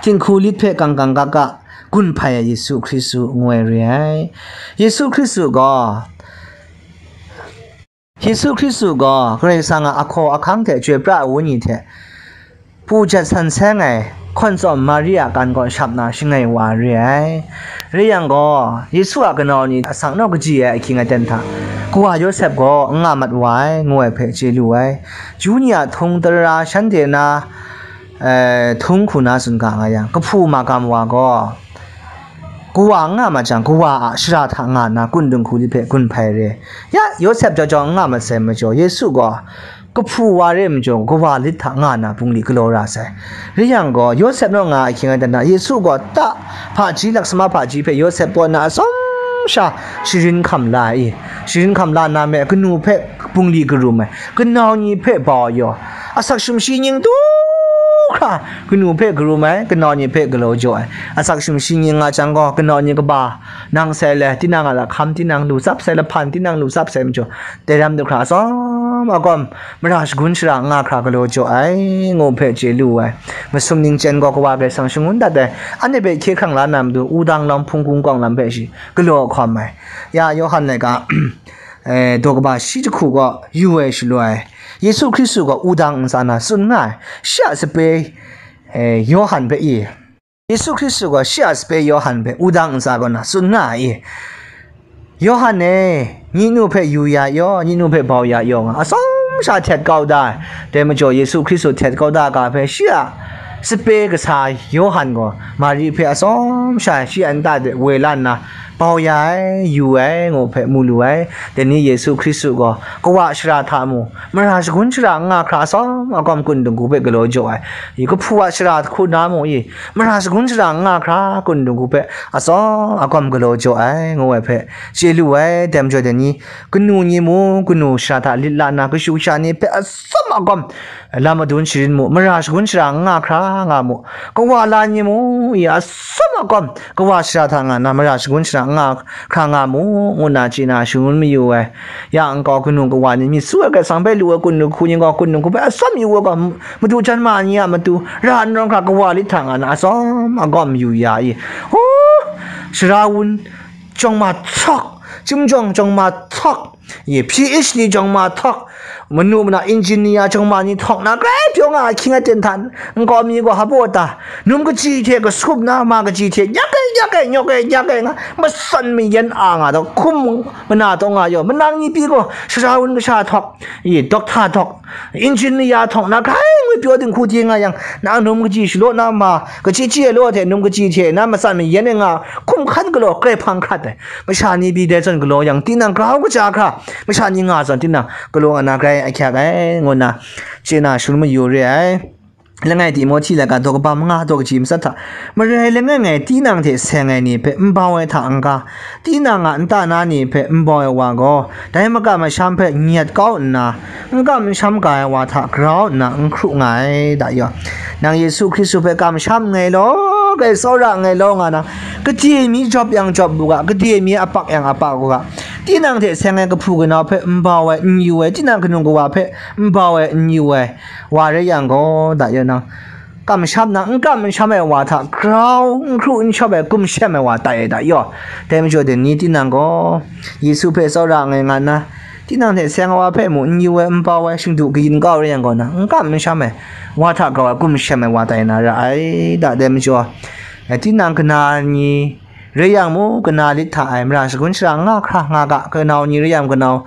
tinghku lit hpe kang kang ga ga, gun hpai ai Yesu Hkristu ngu ai re ai. Yesu Hkristu gaw, Yesu Hkristu gaw Karai Kasang a ahkaw ahkang hte chyoi pra ai wenyi hte, pu jat san seng ai hkawn tsawm Mari a kan kaw shap na shangai wa re ai. Re yang gaw, Yesu a kanau ni asak naw kaji ai ahkying aten hta, kawa Yawsep gaw n nga mat wa ai, ngu ai hpe chye lu ai. Ju ni a htung tara shanhte na, eh, htung hku na tsun ga nga yang, kahpu magam wa gaw, kawa n nga mat jang, kawa a shara hta nga nna, kun dinghku lit hpe gun hpai re. Ya, Yawsep jau jau n nga mat sai majaw, Yesu gaw kahpu wa re majaw, kawa lit hta nga nna, bungli galaw ra sai. Rai yang gaw, Yawsep naw nga ai ahkying aten hta, Yesu gaw ta hpaji, laksama hpaji hpe Yawsep kaw nna atsawm sha sharin hkam la ai. Sharin hkam la nna me, kanu hpe bungli karum ai, kanau ni hpe bau yaw, asak sumshi nying du hkra, kanu hpe karum ai, kanau ni hpe galaw jaw ai. Asak sumshi nying nga jang gaw, kanau ni kaba nang sai le, tinang a lahkam tinang lu tsap sai, lahpan tinang lu tsap sai majaw, dai ram du hkra atsawm agawm mara shagun shara n nga hkra galaw jaw ai, ngu hpe chye lu ai. Masum ning chyeng gaw Kawa Karai Kasang shangun dat ai, anhte hpe hkye hkrang la na matu, wudang lawm hpung hkungkawng lam hpe shi galaw hkawm ai. Ya, Yawhan laika, eh, daw kaba shi jahku gaw yu ai shaloi, Yesu Hkristu gaw wudang ntsa na tsun nga ai. Shi a sape, eh, Yawhan hpe i, Yesu Hkristu gaw shi a sape Yawhan hpe wudang ntsa kaw na tsun nga ai. Yawhan e, nye nu hpe yu ya yaw, nye nu hpe bau ya yaw nga, atsawm sha htet kau da ai. Dai majaw, Yesu Hkristu htet kau da ga hpe shi a sape kasa Yawhan gaw Mari hpe atsawm sha shi a nta de woi la nna, bau ya ai, yu ai, ngu hpe mu lu ai. Dai ni Yesu Hkristu gaw kawa shara hta mung, mara shagun shara n nga hkra atsawm agawm kun dinghku hpe galaw jaw ai. I kahpu a shara hku na mung i, mara shagun shara n nga hkra kun dinghku hpe atsawm agawm galaw jaw ai, ngu ai hpe chye lu ai. Dai majaw dai ni, kanu ni mung, kanu shara hta lit la nna, kashu kasha ni hpe atsawm agawm lam madun sharin mu, mara shagun shara n nga hkra nga mu, kawa la ni mung i, atsawm agawm kawa shara hta nga nna, mara shagun shara n nga hkra nga mu, ngu nna chye na shangun mayu ai. Ya nkau, kanu kawa ni myit su ai Karai Kasang hpe lu ai kun dinghku ni gaw, kun dinghku hpe atsawm yu ai gaw, madu jan ma ni a matu, ra n rawng hkra kawa lit hta nga na, atsawm agawm yu ya i. Hu! Sara wun jawng ma htawk, chyum jawng jawng ma htawk, ye, P H D jawng ma htawk, manu mana engineer jawng ma ni htawk na, grai pyaw nga ai ahkying aten hta, nkau mi gaw hpa ta, num kaji hte kasup na, ma kaji hte nyak ai, nyak ai, nyawk ai, nyak ai nga, matsan mayan a nga taw, hkum mana taw nga yaw, manang ni pyi gaw, sara wun kasha htawk, ye, doctor htawk, engineer htawk na, grai ngwi pyaw dinghku di nga yang, nang num kaji shalaw na ma, kaji ji ai law hte, num kaji hte na, matsan mayan ai nga, hkum hkan galaw, grai hpang hkrat ai. Masha ni pyi dai zawn galaw yang, tinang grau kaja hkra, masha ni nga zawn, tinang galaw nga na grai ahkyak ai, ngu nna chye na shangun mayu re ai. langai Timohti laika daw kaba manga daw kaji matsat hta, marai langai ngai tinang hte seng ai ni hpe nbau ai hta n-ga, tinang a nta na ni hpe nbau ai wa gaw, dai makam masham hpe nyet kau nna, n kam n sham ga ai wa hta grau nna n hkru nga ai, da yaw. Nang Yesu Hkristu hpe kamsham nngai law, grai tsawra nngai law nga nang, gade mi jawp yang jawp u ga, gade mi apak yang apak u ga, tinang hte seng ai kahpu kanau hpe nbau ai, n yu ai, tinang kanu kawa hpe nbau ai, n yu ai wa rai yang gaw, da yaw nang, kamsham na, n kam n sham ai wa hta grau, n hkru n shawp ai, gumshem ai wa tai ai da yaw. Dai majaw dai ni tinang gaw, Yesu hpe tsawra nngai nga nna, tinang hte seng ai wa hpe mu n yu ai, n bau ai, shingdu kayin kau rai yang gaw na, n kam n sham ai, wa hta grau ai, gumshem ai wa tai na ra ai da. Dai majaw, eh, tinang kana ni rai yang mu, kana lit hta ai, mara shagun shara nga hkra nga ga, kanau ni rai yang kanau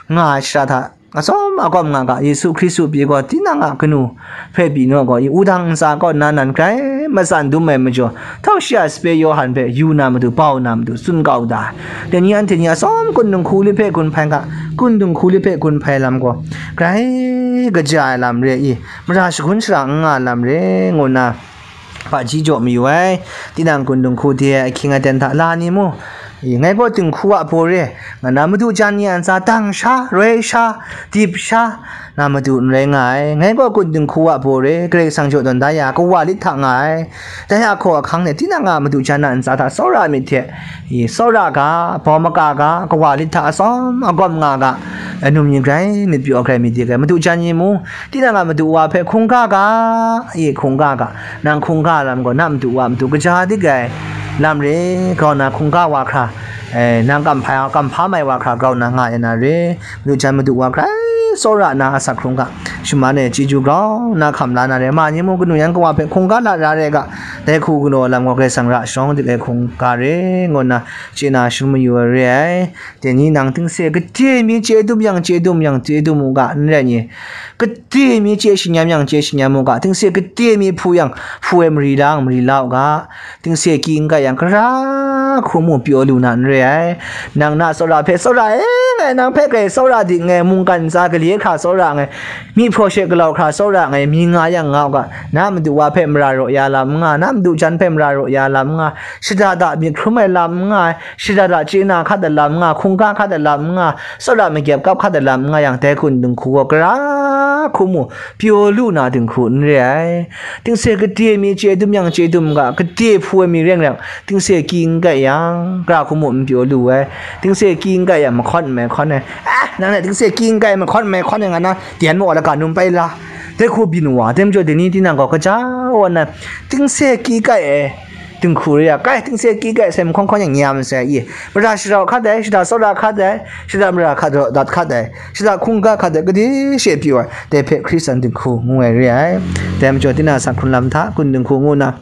nga ai shara hta, atsawm agawm nga ga, Yesu Hkristu pyi gaw, tinang a kanu hpe pyi naw gaw, i wudang ntsa kaw nna nan grai matsan dum ai majaw, htawk shi a sape Yawhan hpe yu na matu, bau na matu, tsun kau da. Dai ni anhte ni atsawm kun dinghku li hpe gun hpai ga, kun dinghku li hpe gun hpai lam gaw, grai kaja ai lam re i, mara shagun shara n nga ai lam re, ngu nna, hpaji jaw mayu ai, tinang kun dinghku de ai ahkying aten hta la ni mu? I, ngai gaw dinghku a baw re, nga na madu jan ni a ntsa dang sha, roi sha, dip sha, na madu n rai nga ai. Ngai gaw kun dinghku a baw re, Karai Kasang jaw tawn da ya, kawa lit hta nga ai. Dai a hkaw ahkang de, tinang a madu jan a ntsa hta tsawra myit hte, i, tsawra ga, bau maka ga, kawa lit hta atsawm agawm nga ga, anum ni grai myit pyaw grai myit dik ai. Madu jan ni mu, tinang a madu wa hpe hkungga ga, i, hkungga ga, nang hkungga lam gaw, na madu wa matu kaja dik ai lam re, grau na hkungga wa hkra, eh, nang kamhpa, kamhpa mai wa hkra grau na nga ya na re, madu jan madu wa hkrai tsawra na asak hkrung ga, shaman e chyeju grau na hkam la na re, ma ni mu kanu yan kawa hpe hkungga lat ra re ga, dai hku galaw lam gaw Karai Kasang ra sharawng dik ai hkungga re, ngu nna chye na shadawn mayu ai re ai. Dai ni nang tingse gade mi chye dum yang chye dum yang chye dum u ga, n rai ni? Gade mi chye shanyam yang chye shanyam u ga, tingse gade mi hpu yang hpu ai mari lang mari la u ga, tingse kyi n kai yang gara hku mu pyaw lu na n re ai. Nang na tsawra hpe tsawra e ngai, nang hpe grai tsawra dik ngai, mungkan ntsa gale hkra tsawra ngai, myi hpraw she galau hkra tsawra ngai, mi nga yang nga u ga, na madu wa hpe mara raw ya lam n nga, na madu jan hpe mara raw ya lam n nga, shada da myit hkrum ai lam n nga, shada da chye na hkat ai lam n nga, hkungga hkat ai lam n nga, tsawra makyep kap hkat ai lam n nga yang, dai kun dinghku gaw gara hku mu pyaw lu na dinghku n re ai. Tingse gade mi chye dum yang chye dum ga, gade hpu ai mi reng reng, tingse kyi n kai yang, gara hku mu n pyaw lu ai. Tingse kyi n kai yang, mahkawn n mai hkawn ai. Ah, nang na tingse kyi n kai, mahkawn n mai hkawn ai nga na, dai maw laga num pai la. Dai hku byin wa, dai majaw dai ni tinang gaw kaja wa nna, tingse kyi kai ai dinghku re ya, kai, tingse kyi kai sai mahkawn hkawn yang, nyam sai i, mara sharau hkat ai, shada tsawra hkat ai, shada mara hkat raw dat hkat ai, shada hkungga hkat ai, gade she pyaw ai, dai hpe Hkristan dinghku ngu ai re ai. Dai majaw, tinang a sak hkrung lam hta, kun dinghku ngu na,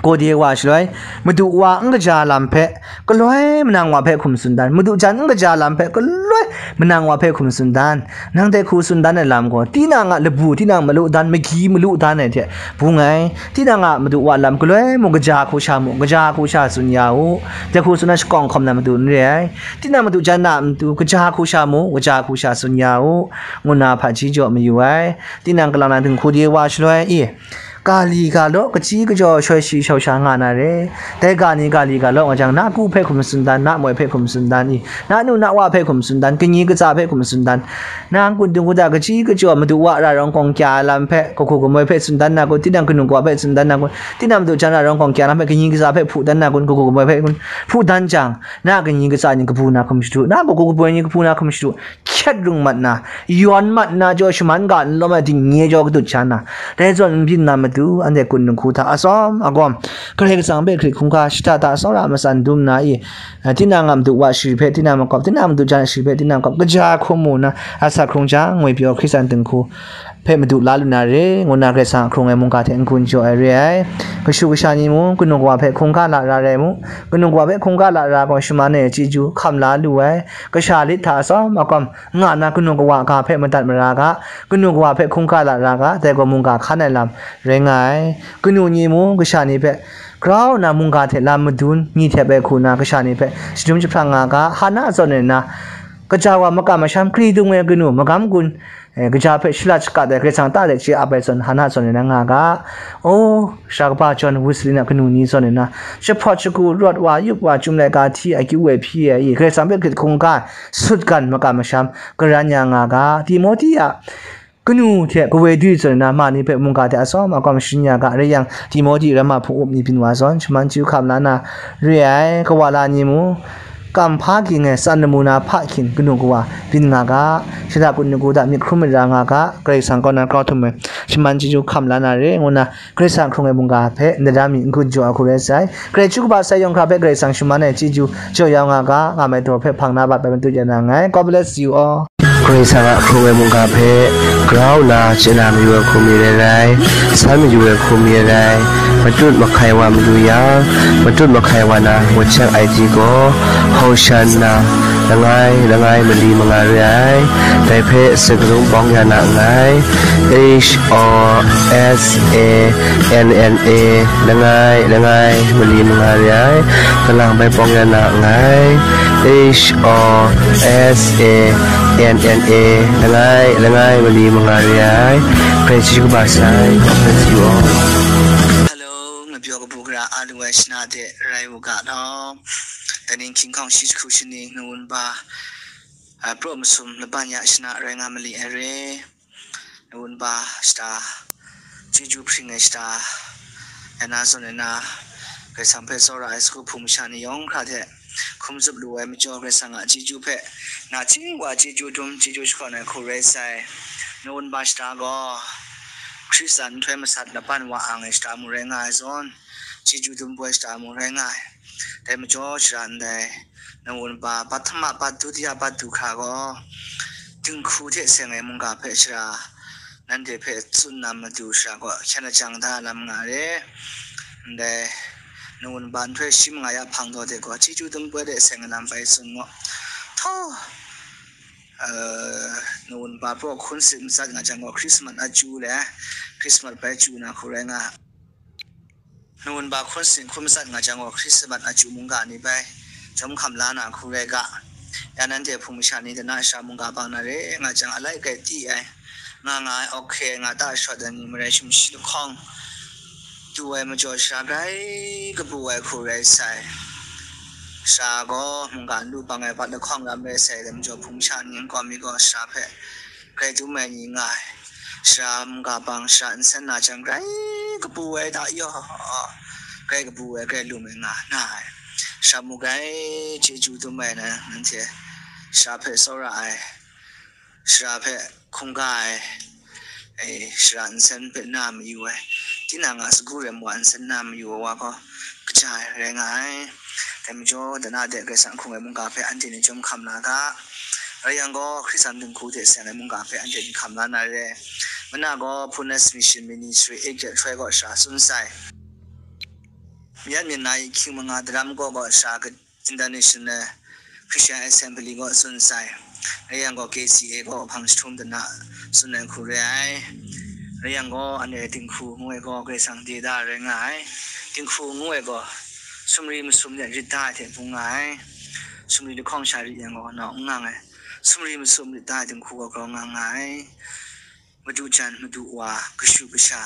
gade wa shaloi, madu wa n kaja lam hpe, galoi manang wa hpe hkum tsun dan, madu jan n kaja lam hpe, galoi manang wa hpe hkum tsun dan, nang dai hku tsun dan ai lam gaw, tinang a labu, tinang malu dan, magyi malu dan ai hte bung ai. Tinang a madu wa lam galoi mung kaja hku sha mu, kaja hku sha tsun ya u. Dai hku tsun na shakawng hkawm na madu n re ai. Tinang madu jan na a matu kaja hku sha mu, kaja hku sha tsun ya u, ngu nna hpaji jaw mayu ai. Tinang kalang na dinghku de wa shaloi i, ga li ga law, kachyi kachyaw shoi shi shau sha nga na re. Dai ga ni ga li ga law nga jang, na ku hpe hkum tsun dan, na moi hpe hkum tsun dan i, na nu na wa hpe hkum tsun dan, kaji katsa hpe hkum tsun dan, nang kun dinghku hta kachyi kachyaw madu wa ra rawng kawng kya ai lam hpe, kahku kamoi hpe tsun dan na kun, tinang kanu kawa hpe tsun dan na kun, tinang madu jan ra rawng kawng kya lam hpe kaji katsa hpe hpu dan na kun, kahku kamoi hpe kun hpu dan jang, na kaji katsa ni kabu na hkum shadu, na kahku kamoi ni kabu na hkum shadu, hkyet rung mat na, yawn mat na jaw shaman ga n lawm ai dingni jaw kadut sha na, dai zawn n byin na matu, anhte kun dinghku hta atsawm agawm, Karai Kasang hpe hkrit hkungga shada da tsawra matsan dum na i, tinang a madu wa shari hpe tinang makawp, tinang a madu jan shari hpe tinang makawp, kaja hkum mu na, asak hkrung jang, ngwi pyaw Hkristan dinghku hpe madu la lu na re, ngu na Karai Kasang a hkrung ai mungga hte n-gun jaw ai re ai. Kashu kasha ni mung, kanu kawa hpe hkungga lara rai mu. Kanu kawa hpe hkungga lara gaw, shaman e chyeju hkam la lu ai. Kasha lit hta atsawm agawm nga na, kanu kawa ga hpe madat mara ga, kanu kawa hpe hkungga lara ga, dai gaw mungga hkan ai lam rai nga ai. Kanu ni mung, kasha ni hpe grau nna mungga hte lam madun, myi htep ai hku na, kasha ni hpe shadum jahprang nga ga, Hana zawn nna, Kaja wa makam masham kri dung ai kanu magam gun, eh, kaja hpe shalat shakat ai Karai Kasang ta de chye ap ai zawn, Hana zawn e na nga ga. O, sara kaba John Wesley na kanu ni zawn e na, jahpawt shagu rawt wa, yup wa, chyum laika hti akyu e hpyi ai, i Karai Kasang hpe hkrit hkungga sut gan makam masham karan ya nga ga. Timoti a kanu hte kawoi dwi zawn na ma ni hpe mungga hte atsawm akawm sharin ya ga. Rai yang, Timoti ramma hpung up ni byin wa zawn, shaman chyu hkam la na re ai, kawa la ni mu, kam hpa ging ai tsan lamu na hpa hkyin kanu kawa byin nga ga, shada kun lagu da myit hkrum myit ra nga ga, Karai Kasang kaw na grau htum ai shaman chyu hkam la na re, ngu na Karai Kasang hkrung ai mungga hpe ndai da mi n-gun jaw a hku rai sai. Karai chyu kaba sai yawng hkra hpe Karai Kasang shaman ai chyeju jaw ya nga ga, nga mai daw hpe hpang na bat bai matut ya na nngai. God bless you all. Karai Kasang a hkrung ai mungga hpe grau nna chye na mayu ai hku mi rai rai, san mayu ai hku mi rai rai, matut mahkai wa mayu yang, matut mahkai wa na WhatsApp I D gaw, Hosanna, langai, langai mali manga re ai, dai hpe sakarung bawng ya na nngai, H O S A N N A, langai, langai mali manga re ai, kalang bai bawng ya na nngai, H O S A N N A, langai, langai mali manga re ai, Karai chyu kaba sai, God bless you all. Hello, ngapyaw kabu gara a lu ai shana de rai u ga law. Dai ning hkying hkawng shi jahku shani, nawun ba, a, praw masum laban ya shana rai nga mali ai re. Nawun ba shata, chyeju hpring ai shata, ai na zawn ai na, Karai Kasang hpe tsawra ai sagu hpung masha ni yawng hkra hte hkum zup lu ai majaw, Karai Kasang a chyeju hpe nachying wa chyeju dum, chyeju shakawn ai hku rai sai. Nawun ba shata gaw, Hkristan nhtoi masat laban wa ang ai shata mu rai nga ai zawn, chyeju dum poi shata mu rai nga ai. Dai majaw shara ndai, nawun ba, pahtama, pat dutiya, pat du hkra gaw, dinghku hte seng ai mungga hpe shara, nanhte hpe tsun na matu shara gaw, hkyen lajang da lam nga re. Ndai, nawun ba nhtoi shi manga ya hpang daw de gaw, chyeju dum poi de seng ai lam bai tsun gaw, htaw, eh, nawun ba praw hkun sit matsat nga jang gaw, Hkrismat a chyu le, Hkrismat bai chyu na hku rai nga. Nawun ba hkun sit hkun matsat nga jang gaw, Hkrismat a chyu mungga ni bai chyawm hkam la na hku rai ga. Ya nanhte hpung masha ni dana sha mungga bang na re nga jang, alai kai ti ai, nga nga ai, ok nga ta shawt ai ni marai, shum shi lahkawng du ai majaw, sha grai kabu ai hku rai sai. Sha gaw mungga n lu bang ai bat lahkawng ram rai sai, dai majaw hpung masha ni nkau mi gaw sha hpe grai dum ai ni nga ai. Sara mungga bang, sara nsen na jang grai kabu ai hta yaw, grai kabu ai, grai lum ai nga na ai. Sara mu grai chyeju dum ai na, nanhte sara hpe tsawra ai, sara hpe hkungga ai, e, sara nsen hpe na mayu ai, tinang a sagu rem wa nsen na mayu ai wa gaw, kaja ai rai nga ai. Dai majaw, dana de Karai Kasang hkrung ai mungga hpe anhte ni chyawm hkam la ga. Rai yang gaw, Hkristan dinghku hte seng ai mungga hpe anhte ni hkam la na re. Mana gaw, Fullness Mission Ministry eight hkrai gaw sha tsun sai. Myen myen na yi hkying manga daram gaw gaw sha ka-, International Christian Assembly gaw tsun sai. Rai yang gaw, K C A gaw hpang jahtum dana tsun ai hku re ai. Rai yang gaw, anhte dinghku ngu ai gaw Karai Kasang de da rai nga ai. Dinghku ngu ai gaw, sumri masum de rit da ai hte bung nga ai. Sumri lahkawng sha rit yang gaw, nau n ngang ai. Sumri masum rit da ai dinghku gaw grau nga nga ai. Madu jan, madu wa, kashu kasha,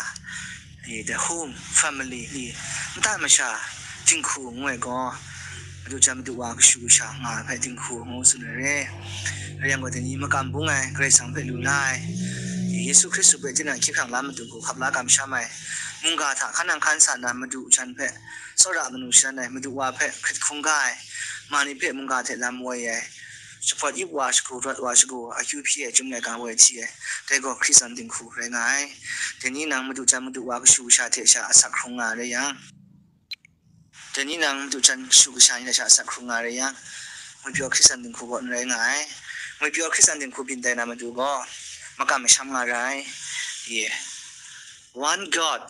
eh, the home, family, i, nta masha, dinghku ngu ai gaw, madu jan, madu wa, kashu kasha nga ai hpe dinghku ngu tsun ai re. Rai yang gaw, dai ni makam bung ai, Karai Kasang hpe lu la ai, Yesu Hkristu hpe tinang hkying hkrang la matu hku hkap la kamsham ai, mungga hta hkan nang hkan sa na madu jan hpe tsawra manu shadan ai, madu wa hpe hkrit hkungga ai, ma ni hpe mungga hte lam woi ai, jahpawt yup wa shagu, rawt wa shagu, akyu hpyi ai, chyum laika woi hti ai, dai gaw Hkristan dinghku rai nga ai. Dai ni nang madu jan madu wa kashu kasha hte sha asak hkrung nga rai yang, dai ni nang madu jan kashu kasha ni hta sha asak hkrung nga rai yang, ngwipyaw Hkristan dinghku gaw n rai nga ai. Ngwipyaw Hkristan dinghku byin tai na matu gaw, makam masham nga rai. Ye. One God,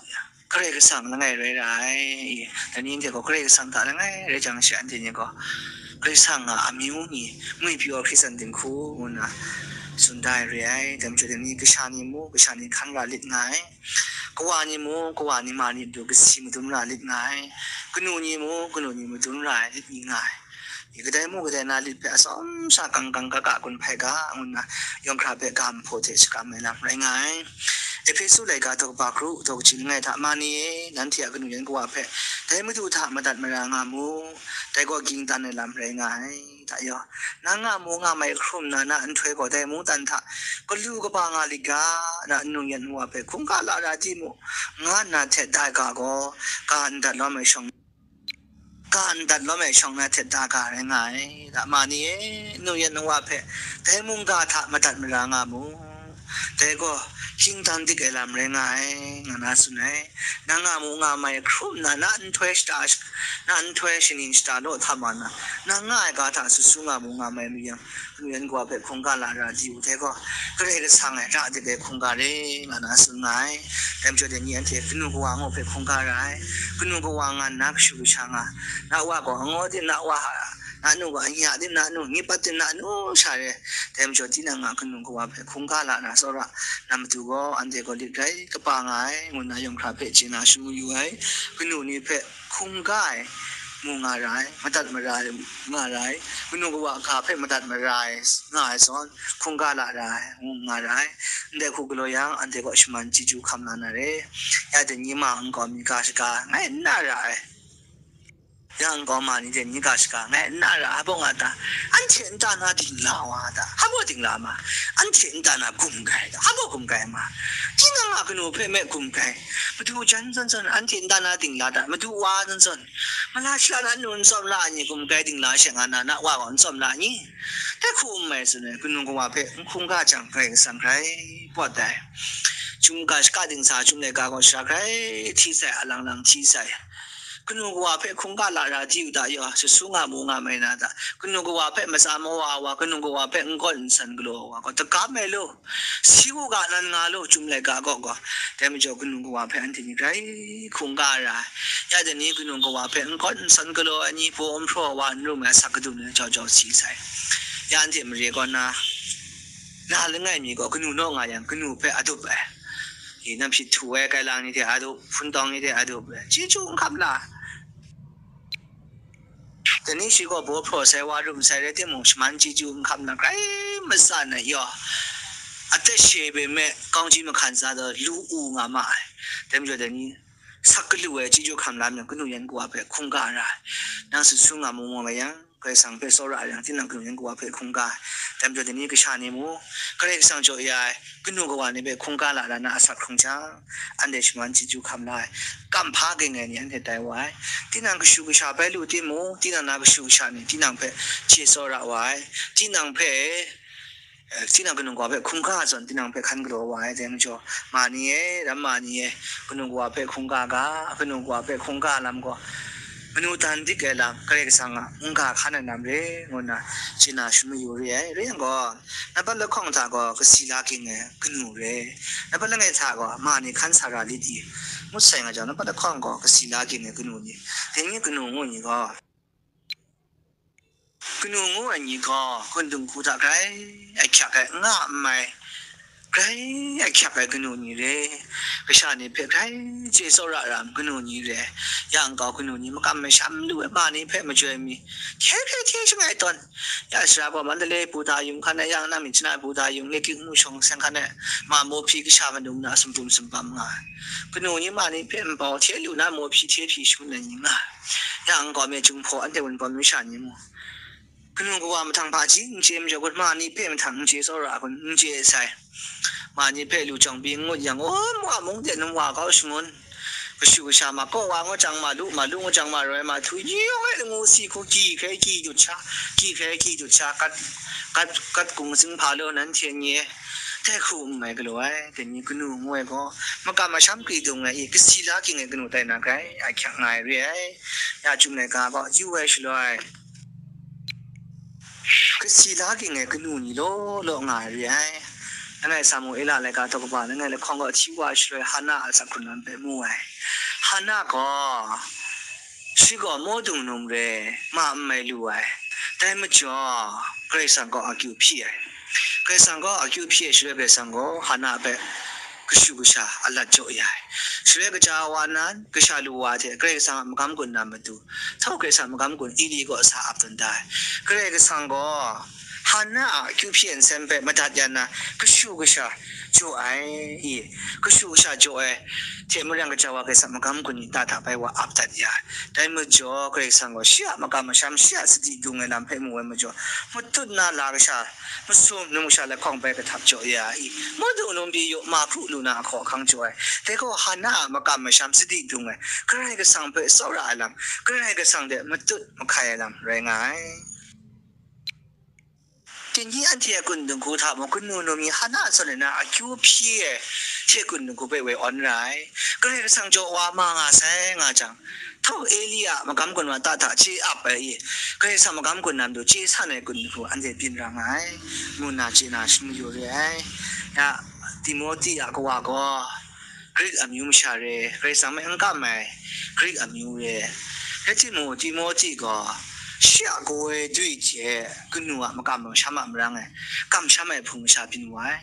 Karai Kasang langai rai ra ai. Dai ni hte gaw Karai Kasang hta langai rai jang she, anhte ni gaw Karai Kasang a amyu ni ngwipyaw Hkristan dinghku ngu nna tsun da ai re ai. Dai majaw, dai ni kasha ni mu, kasha ni hkan ra lit nga ai. Kawa ni mu, kawa ni ma ni du kasi madun ra lit nga ai. Kanu ni mu, kanu ni madun ra ai lit ni nga ai. Kadai mung kadai na lit hpe atsawm sha kangkang kaka gun hpai ga, ngu nna yawng hkra hpe ga mahpaw hte shakram ai lam rai nga ai. Ehpesu laika daw kaba kru daw kaji langai hta, Mani e, nanhte a kanu yan kawa hpe dai Madu hta madat mara nga mu, dai gaw ging tan ai lam rai nga ai. Hta yaw, nang nga mu nga mai hkrum na, na nhtoi gaw dai mungdan hta galu kaba nga lit ga, na nnu yan nwa hpe hkungga lara di mu, nga nna htet da ai ga gaw, ga ndat lawm ai shawng, ga ndat lawm ai shawng na htet da ga rai nga ai. Dama ni e, nnu yan nwa hpe dai mungga hta madat mara nga mu, dai gaw hkying dan dik ai lam rai nga ai, nga na tsun ai. Nang nga mu nga mai hkrum na, na nhtoi shata, na nhtoi shaning shata law hta ma na, nang nga ai ga hta su su nga mu nga mai lu yang, kanu yan kawa hpe hkungga lara di u dai gaw, Karai Kasang e ra dik ai hkungga re, nga na tsun nga ai. Dai majaw dai ni anhte kanu kawa ngu hpe hkungga ra ai. Kanu kawa nga nna kashu kasha nga, na wa gaw angaw tim, na wa na nu gaw anya tim, na nu ngipat tim, na nu sha re. Dai majaw tinang a kanu kawa hpe hkungga lara tsawra na matu gaw, anhte gaw lit rai kapa nga ai, ngu nna yawng hkra hpe chye na shu mayu ai. Kanu ni hpe hkungga ai mu nga ra ai, madat mara ai nga ra ai, kanu kawa ga hpe madat mara ai nga ai zawn, hkungga lara ai mu nga ra ai. Ndai hku galaw yang, anhte gaw shaman chyeju hkam la na re. Ya dai ni ma nkau mi ga shaga ngai n na ra ai. Ya nkau ma ni dai ni ga shaga ngai n na ra, hpa nga ta? Anhte nta na dingla wa ta, hpa dingla ma? Anhte nta na gumkai ta, hpa gumkai ma? Tinang a kanu hpe me gumkai. Madu jan zawn zawn, anhte nta na dingla ta, madu wa zawn zawn, mala shara na nu n tsawm la ai ni, gumkai dingla she nga na, na wa gaw n tsawm la ai ni? Dai hku n mai tsun ai, kanu kawa hpe n hkungga jang, Karai Kasang hkrai pawt ai. Chyum ga shaka dingsa, chyum laika gaw sara hkrai hti sai, alang lang hti sai. Kanu kawa hpe hkungga lara di u ta yaw, su su nga mu nga mai na ta? Kanu kawa hpe matsa mawa wa, kanu kawa hpe n gawn n san galaw wa gaw, tagam ai lu, si u ga nan nga lu, chyum laika gaw gaw. Dai majaw kanu kawa hpe anhte ni grai hkungga ra ai. Ya dai ni kanu kawa hpe n gawn n san galaw ai ni, hpaw n hpraw wa n rum ai asak kadu ni jau jau si sai. Ya anhte mare kaw na, na langai mi gaw kanu naw nga yang, kanu hpe adup ai. Yi, namshit htu ai, kailang ni hte adup, hpun tawng ni hte adup, chyeju n hkam la. Dai ni shi gaw baw hpraw sai, wa rum sai rai timung, shaman chyeju n hkam na, grai matsan ai yaw, atet she ai me, kawng ji mahkan sa taw, lu u nga ma ai. Dai majaw dai ni, sak galu ai chyeju hkam la myit, kanu yan kawa hpe hkungga ra ai. Nang su su nga mu mu mai yang, Karai Kasang hpe tsawra yang, tinang kanu yan kawa hpe hkungga ai. Dai majaw dai ni kasha ni mu, Karai Kasang jaw ya ai kanu kawa ni hpe hkungga lara na asak hkrung jang, anhte shaman chyeju hkam la ai. Kamhpa ging ai ni anhte tai wa ai. Tinang kashu kasha bai lu timung, tinang na kashu kasha ni tinang hpe chye tsawra wa ai. Tinang hpe, eh, tinang kanu kawa hpe hkungga zawn, tinang hpe hkan galaw wa ai. Dai majaw, ma ni e, ram ma ni e, kanu kawa hpe hkungga ga, kanu kawa hpe hkungga lam gaw, manu dan dik ai lam, Karai Kasang a mungga hkan ai lam re, ngu nna chye na shu mayu re ai. Rai yang gaw, nampat lahkawng hta gaw kasi la ging ai kanu re, nampat langai hta gaw ma ni hkan sa ra lit i, ngut sai nga jang, nampat lahkawng gaw kasi la ging ai kanu ni, dai ni kanu ngu ni gaw, kanu ngu ai ni gaw, hkundung hku hta grai ahkyak ai, n nga n mai, grai ahkyak ai kanu ni re, kasha ni hpe grai chye tsawra ra ai kanu ni re, ya nkau kanu ni makam masham lu ai, ma ni hpe majoi mi, hte hkrai hte shangai tawn, ya sara gaw Mandalay Buddha yung hkan ai, ya nang myit Chennai Buddha yung, Lekki Hkungnu shawng seng hkan ai, ma mawhpyi kasha madung na sumpum sumpam nga ai. Kanu ni ma ni hpe npau hte lu na mawhpyi hte hpyi shangun ai ni nga ai. Ya nkau mi Jinghpaw anhte Wunpawng masha ni mu, kanu kawa mahtang hpaji n chye majaw, ma ni hpe mahtang n chye tsawra ai kun, n chye sai. Ma ni hpe lu jawng pyi n ngut yang, o, wa mung de num wa kau shangun. Kashu kasha ma, kaw wa ngut jang ma lu, ma lu ngut jang ma roi ma htu, yawng e langu si hku, gyi hkrai gyi dut sha, gyi hkrai gyi dut sha, kat, kat, kat gung zing hpa law, nanhte nye, dai hku n mai galaw ai. Dai ni kanu ngu ai gaw, makam masham kri dung ai i, kasi la ging ai kanu tai na grai ahkyak nga ai re ai. Ya chyum laika gaw yu ai shaloi, kasi la ging ai kanu ni law law nga ai re ai. Langai Samuela laika daw kaba langai lahkawng gaw, hti wa ai shaloi Hana a asak hkrung lam hpe mu ai. Hana gaw, shi gaw maw dung num re, ma n mai lu ai. Dai majaw, Karai Kasang gaw akyu hpyi ai. Karai Kasang gaw akyu hpyi ai shaloi, Karai Kasang gaw Hana hpe kashu kasha a lat jaw ya ai. Shaloi kaja wa nan, kasha lu wa hte Karai Kasang a magam gun na matu, htau Karai Kasang magam gun Eli kaw sa ap tawn da ai. Karai Kasang gaw Hana a akyu hpyi ai nsen hpe madat ya na, kashu kasha jaw ai, i, kashu kasha jaw ai hte maren, kaja wa Karai Kasang magam gun ni ta hta bai wa ap dat ya ai. Dai majaw, Karai Kasang gaw shi a makam masham, shi a sadi dung ai lam hpe mu ai majaw, matut na la kasha, masum, numsha lahkawng bai kahtap jaw ya i, Mawdung Lumpyi Yu Mahkru lu na ahkaw ahkang jaw ai. Dai gaw Hana a makam masham sadi dung ai, Karai Kasang hpe tsawra ai lam, Karai Kasang hte matut mahkai ai lam rai nga ai. Tinyi anhte a kun dinghku hta mung, kanu num ni Hana zawn ai na akyu hpyi ai hte kun dinghku hpe woi awn ra ai. Karai Kasang jaw wa ma nga sai nga jang, htau Eli a magam gun wa ta hta chye ap ai i, Karai Kasang magam gun na matu chye san ai kun dinghku anhte byin ra nga ai, ngu nna chye na shing mayu re ai. Ya, Timohti a kawa gaw Grik amyu masha re, Karai Kasang hpe n kam ai Grik amyu re. Rai timung, Timohti gaw shi a kawoi dui hte kanu a makam masham a marang e, kamsham ai hpung masha byin wa ai.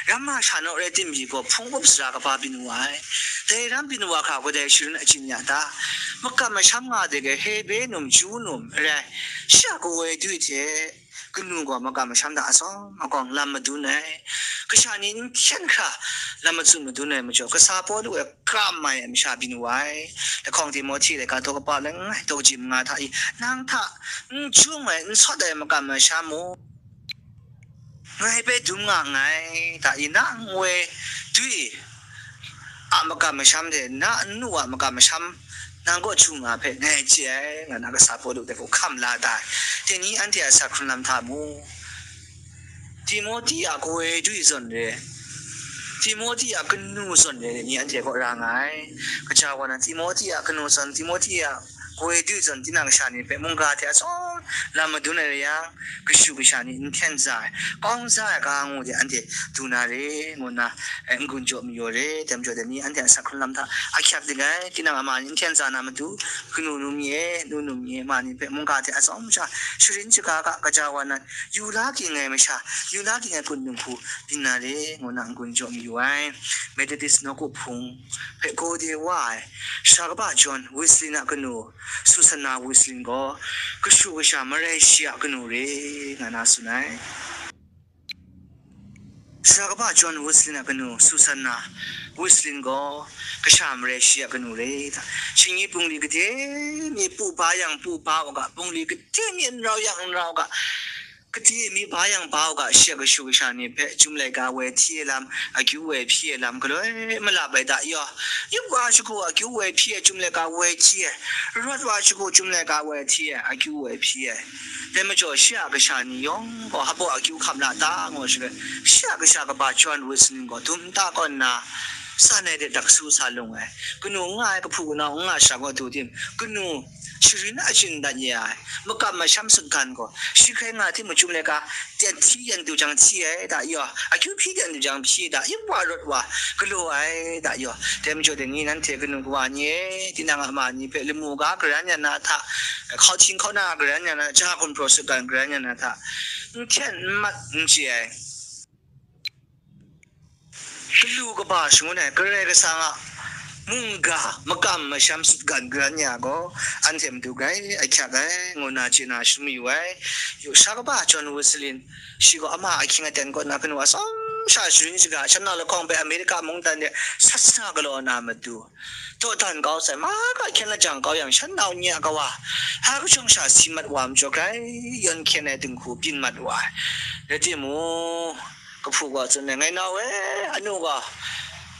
Ram masha naw rai timung gaw, hpung up sara kaba byin wa ai. Dai ram byin wa hkra, kadai sharin achyin ya ta? Makam masham nga de ge, Hebre num, Ju num, rai, shi a kawoi dui hte kanu gaw makam masham hta atsawm akawng lam madun ai. Kasha ni n hkyen hkra lam matsun madun ai majaw, kasa Pawlu e kam ai masha byin wa ai. Lahkawng Timohti laika daw kaba langai, daw kaji manga hta i, nang hta n jung ai, n sawt ai makam masham mung, ngai hpe dum nga nngai, ta i, na nwoi dui a makam masham hte na nnu a makam masham nang kaw chyu nga hpe ngai chye ai, nga na kasa Pawlu dai hku hkam la da ai. Dai ni anhte a sa hkrun lam hta mu. Timohti a kawoi dui zawn re, Timohti a kanu zawn re, dai ni anhte kaw ra nga ai. Kaja wa na, Timohti a kanu zawn, Timohti a kawoi dui zawn, tinang kasha ni hpe mungga hte atsawm lam madun ai rai yang, kashu kasha ni n hten za ai, kawng za ai ga ngu de, anhte du na re, ngu nna, eh, n-gun jaw mayu re, dai majaw dai ni anhte a sa hkrun lam hta ahkyak dik ai, tinang ama ni n hten za na matu, kanu num ye, nu num ye, ma ni hpe mungga hte atsawm sha, sharin shaga ga, kaja wa nan, yu la ging ai masha, yu la ging ai kun dinghku byin na re, ngu nna n-gun jaw mayu ai. Methodist nawku hpung hpe gaw de wa ai, Sara kaba John Wesley a kanu, Susanna Wesley gaw kashu kasha marai shi a kanu re, nga na tsun ai. Sara kaba John Wesley a kanu, Susanna Wesley gaw kasha marai shi a kanu re. Shingni bungli gade mi pu ba yang pu ba u ga, bungli gade mi n rau yang n rau ga, gade mi ba yang ba u ga, shi a kashu kasha ni hpe chyum laika woi hti ai lam, akyu woi hpyi ai lam galoi malap ai da yaw. Yup wa shagu akyu woi hpyi ai, chyum laika woi hti ai, rawt wa shagu chyum laika woi hti ai, akyu woi hpyi ai. Dai majaw shi a kasha ni yawng gaw hpaw akyu hkam la ta, ngu shaloi, shi a kasha kaba John Wesley gaw dum nta kaw nna, san ai de daksu sa lung ai, kanu n nga ai, kahpu kanau n nga sha gaw du tim, kanu sharin achyin dat ya ai, makam masham sutgan gaw, shi hkrai nga timung, chyum laika, yan hti yan du jang hti ai da yaw, akyu hpyi yan du jang hpyi da, yup wa rawt wa galaw ai da yaw. Dai majaw dai ni, nanhte kanu kawa ni e, tinang a ma ni hpe lamu ga garan ya na hta, hkau hting hkau na garan ya na, ja gumhpraw sutgan garan ya na hta, n hten n mat n chye ai, galu kaba shangun ai Karai Kasang a mungga makam masham sutgan garan ya gaw, anhte matu grai ahkyak ai, ngu nna chye na shadawn mayu ai. Yu, sara kaba John Wesley, shi gaw ama ahkying aten kaw na kanu atsawm sha sharin shaga, shanau lahkawng hpe Amerika mungdan de sasana galaw na matu, dawdan kau sai, mahka hkyen lajang kau yang, shanau nye a kawa, ha kajawng sha si mat wa majaw, grai yawn hkyen ai dinghku byin mat wa ai. Rai timung, kahpu gaw tsun ai, "Ngai nau e, anu gaw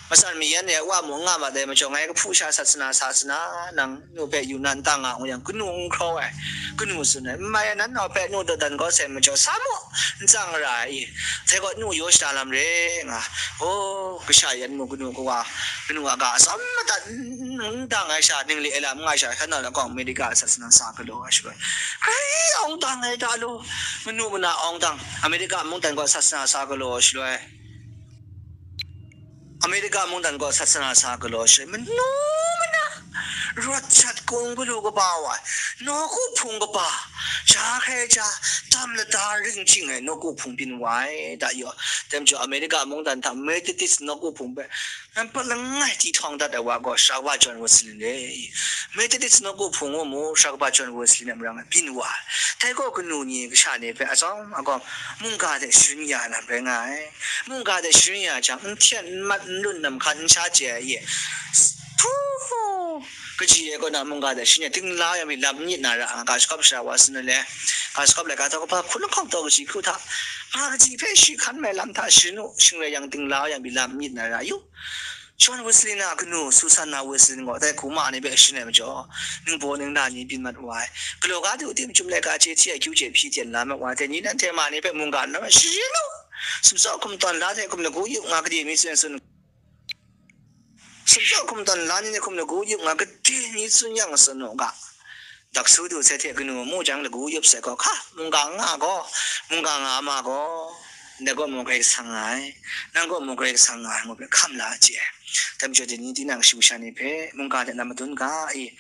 matsan mayan e, wa mung nga mat ai majaw, ngai kahpu sha sasana sa sa na, nang nu hpe yu na n ta nga," ngu yang, kanu n hkraw ai. Kanu tsun ai, "N mai, nan nau hpe nu dawdan kau sai majaw, sa mu, n tsang ra ai i, dai gaw nu yaw shada lam re," nga. O, kasha yan mu, kanu kawa, kanu a ga atsawm madat n, n, n dang ai sha, ningli ai lam n nga ai sha, shanau lahkawng Amerika sasana sa galaw ai shaloi, grai awng dang ai da law, manu mana awng dang, Amerika mungdan kaw sasana sa galaw ai shaloi, Amerika mungdan kaw sasana sa galaw ai shaloi, manu mana Rawt shat kung galu kaba wa, nawku hpung kaba, ja hkrai ja, dam lata ring ching ai nawku hpung byin wa ai, da yaw. Dai majaw, America mungdan hta Methodist nawku hpung hpe nampat langai ti htawng dat ai wa gaw, Sara kaba John Wesley le. Methodist nawku hpung wa mu, Sara kaba John Wesley na marang ai byin wa ai. Dai gaw kanu ni kasha ni hpe atsawm agawm mungga hte sharin ya ai lam rai nga ai. Mungga hte sharin ya jang, n hten, n mat, n lun, n hkan, n sha chye ai ye. Hpu! Kaji e kaw na mungga hte sharin ya, dingla yang mi lam n yit na ra, ga shakawp shara wa sin le, ga shakawp laika taw kaba hkun lahkawng taw kaji hku hta, nga kaji hpe shi hkan mai lam hta sharin u, shing rai yang, dingla yang mi lam n yit na ra yu. John Wesley na kanu Susanna Wesley gaw dai hku ma ni hpe sharin ai majaw, ningbaw ningla ni byin mat wa ai. Galaw ga du tim chyum laika chye hti ai kyu chye hpyi ten la mat wa ai. Dai ni nanhte ma ni hpe mungga nna sharin u. Sumsawk hkum tawn la hte hkum lagu yup nga gade mi tsun tsun. Sumsawk hkum tawn la ni hte hkum lagu yup nga gade mi tsun yang tsun u ga. Dak su du sai hte kanu mu jang lagu yup sai gaw, hka, mungga nga gaw, mungga nga ma gaw, ndai gaw mung Karai Kasang nga ai, nang gaw mung Karai Kasang nga ai, ngu hpe hkam la ai chye ai. Dai majaw, dai ni tinang kashu kasha ni hpe mungga hte lam madun ga i,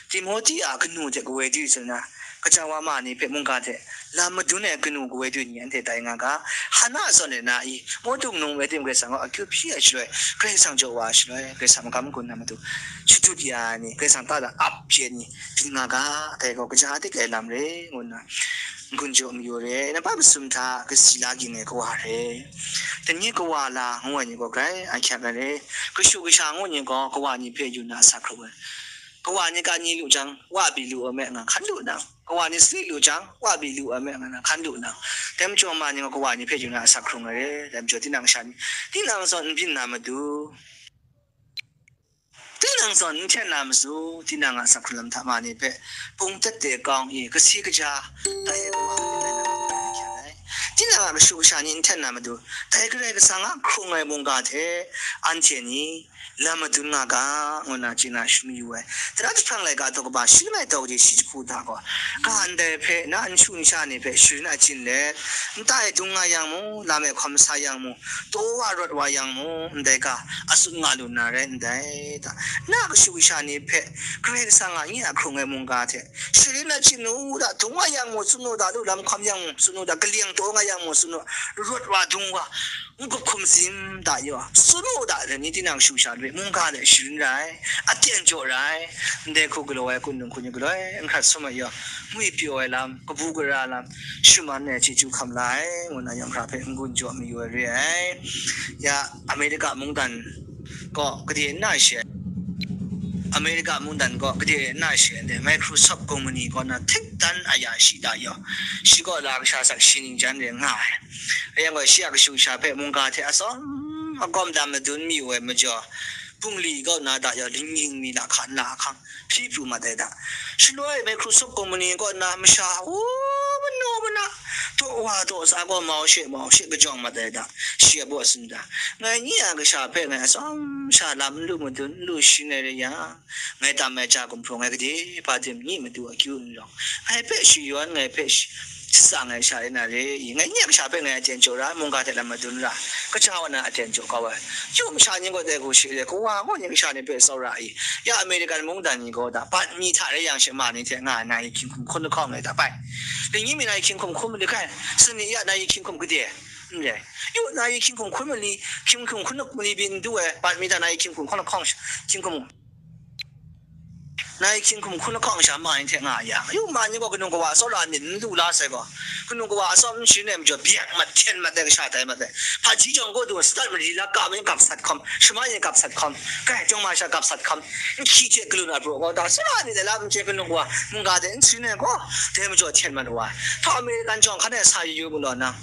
Timohti a kanu hte kawoi du tsun na, kaja wa ma ni hpe mungga hte lam madun ai kanu kawoi du ni anhte tai nga ga, Hana zawn e na i, Mawdung num e tim Karai Kasang gaw akyu hpyi ai shaloi, Karai Kasang jaw wa ai shaloi, Karai Kasang magam gun na matu shadut ya ai ni, Karai Kasang ta da ap chye ai ni, byin nga ga, dai gaw kaja dik ai lam re, ngu nna n-gun jaw mayu re, nampat masum hta kasi la ging ai kawa re, dai ni kawa la ngu ai ni gaw grai ahkyak ai re, kashu kasha ngu ni gaw kawa ni hpe yu na sa hkrum ai. Kawa ni ka ni lu jang, wa bi lu ai me nga hkan lu nang, kawa ni sali lu jang, wa bi lu ai me nga hkan lu nang, dai majaw ma ni gaw kawa ni hpe yu na sa hkrung ai re, dai majaw tinang sha ni, tinang zawn n byin na matu, tinang zawn n hten na matu, tinang a sa hkrung lam hta ma ni hpe pung tet de kawng i, kasi kaja, dai kawa ni dai na matu dai hkyan ai. Tinang a kashu kasha ni n hten na matu, dai Karai Kasang a hkrung ai mungga hte anhte ni lam madun nga ga, ngu na chye na sharin yu ai. Tara jahprang laika taw kaba shi langai taw kaji shi jahku hta gaw, ga ndai hpe na nshu nsha ni hpe sharin achyin let, nta e dung nga yang mu, lam e hkawm sa yang mu, taw wa rawt wa yang mu, ndai ga a tsun nga lu na rai ndai ta. Na kashu kasha ni hpe Karai Kasang a nye a hkrung ai mungga hte sharin achyin u da, dung nga yang mu, tsun u da, lu lam hkawm yang mu, tsun u da, kaleng taw nga yang mu, tsun u, rawt wa dung wa, n-gup hkum sim da yaw, tsun u da, dai ni tinang shu sha hpe mungga hte sharin rai, aten jaw rai, ndai hku galaw ai, kun dung hku ni galaw ai, n hkrat sum ai yaw, ngwi pyaw ai lam, kabu gara lam, shaman ai chyeju hkam la ai, ngu na yawng hkra hpe n-gun jaw mayu ai re ai. Ya, America mungdan gaw gade n na she ai. America mungdan gaw gade n na she ai, Microsoft company kaw na htik dan a ya shi da yaw, shi gaw la kasha sak shi ning jan re nga ai. Ayan gaw, shi a kashu sha hpe mungga hte atsawm agawm lam madun mi ai majaw, bungli kaw na da yaw, lingning mi lahka nla ahkang hpyi pru mat ai da. Shaloi Microsoft company kaw na masha, u, manu mana, taw wa taw sa gaw mau she mau she kajawng mat ai da. Shi a baw tsun da, ngai nye a kasha hpe ngai atsawm sha lam n lu madun, n lu sharin ai re yang, ngai tam ai ja gumhpraw ngai gade hpa tim nye matu akyu n rawng, ngai hpe shayawn, ngai hpe shi-, shatsang ai sha rai na re i, ngai nye kasha hpe ngai aten jaw ra, mungga hte lam madun ra, kaja wa na aten jaw kau ai. Yu masha ni gaw dai hku shi re, kawa gaw nye kasha ni hpe tsawra i, ya American mungdan ni gaw da, bat mi hta rai yang shama ni hte nga ai na i hkying hkum hkun lahkawng ngai da bai. Lingyi mi na i hkying hkum hkun mali kai, sani ya na i hkying hkum gade, n re. Yu na i hkying hkum hkun mali, hkying hkum hkun mali byin n du ai, bat mi hta na i hkying hkum hkun lahkawng, hkying hkum na i hkying hkum hkun lahkawng sha ma ni hte nga yang, yu ma ni gaw kanu kawa tsawra myit n lu la sai gaw, kanu kawa atsawm n sharin ai majaw, byak mat, hten mat ai kasha tai mat ai. Hpaji jawng kaw du, sadat mali la ka mi gap sat hkawm, shama yin gap sat hkawm, kai, jawng ma sha gap sat hkawm, n hkyi hte galun a braw gaw da, tsawra myit ai lam n chye, kanu kawa mungga hte n sharin ai gaw, dai majaw hten mat wa ai. Hta American jawng hkan e sa yu yu mu law nang,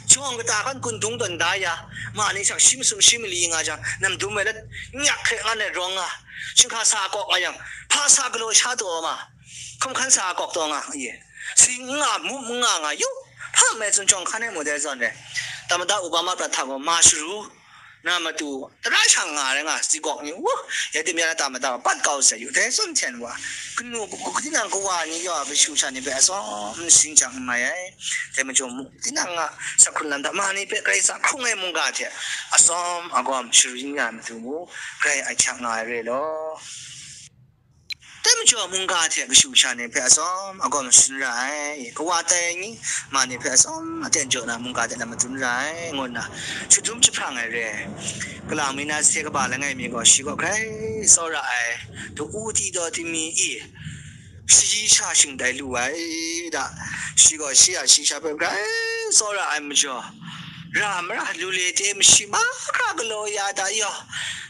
jawng kata kan kun dung tawn da ya, ma ni shang shi masum shi mali nga jang, nam dum ai let, nyak hkre ngan ai rawng nga, Shinghka sa kawk nga yang, hpa sa galaw sha taw ma, hkum hkan sa kawk taw nga, ye. Sing n nga, mum n nga nga, yu, hpa mai tsun jawng hkan e mu dai zawn re. Tamada Obama prat hta gaw ma sharu na matu, tara shang nga rai nga, si kawk ni, wu, ya tim ya na tamada wa, pat kau sai yu, dai zawn hten wa. Kanu, ku, ku, tinang kawa ni yaw a kashu sha ni hpe atsawm n sharin jang n mai ai. Dai majaw mu, tinang a, sa hkrun lam hta, ma ni hpe Karai Kasang hkrung ai mungga hte, atsawm agawm sharin ya matu mu, grai ahkyak nga ai re law. Majaw mungga hte kashu kasha ni hpe atsawm agawm sharin ra ai, kawa tai ai ni ma ni hpe atsawm aten jaw na mungga hte lam madun ra ai, ngu nna shadum jahprang ai re ai. Kalang mi na se kaba langai mi gaw shi gaw grai tsawra ai, du-u ti daw tingmi i shayi sha shingtai lu ai da, shi gaw shi a shayi sha hpe grai tsawra ai majaw, ra mara lu le te mashi mahkra galaw ya da yaw,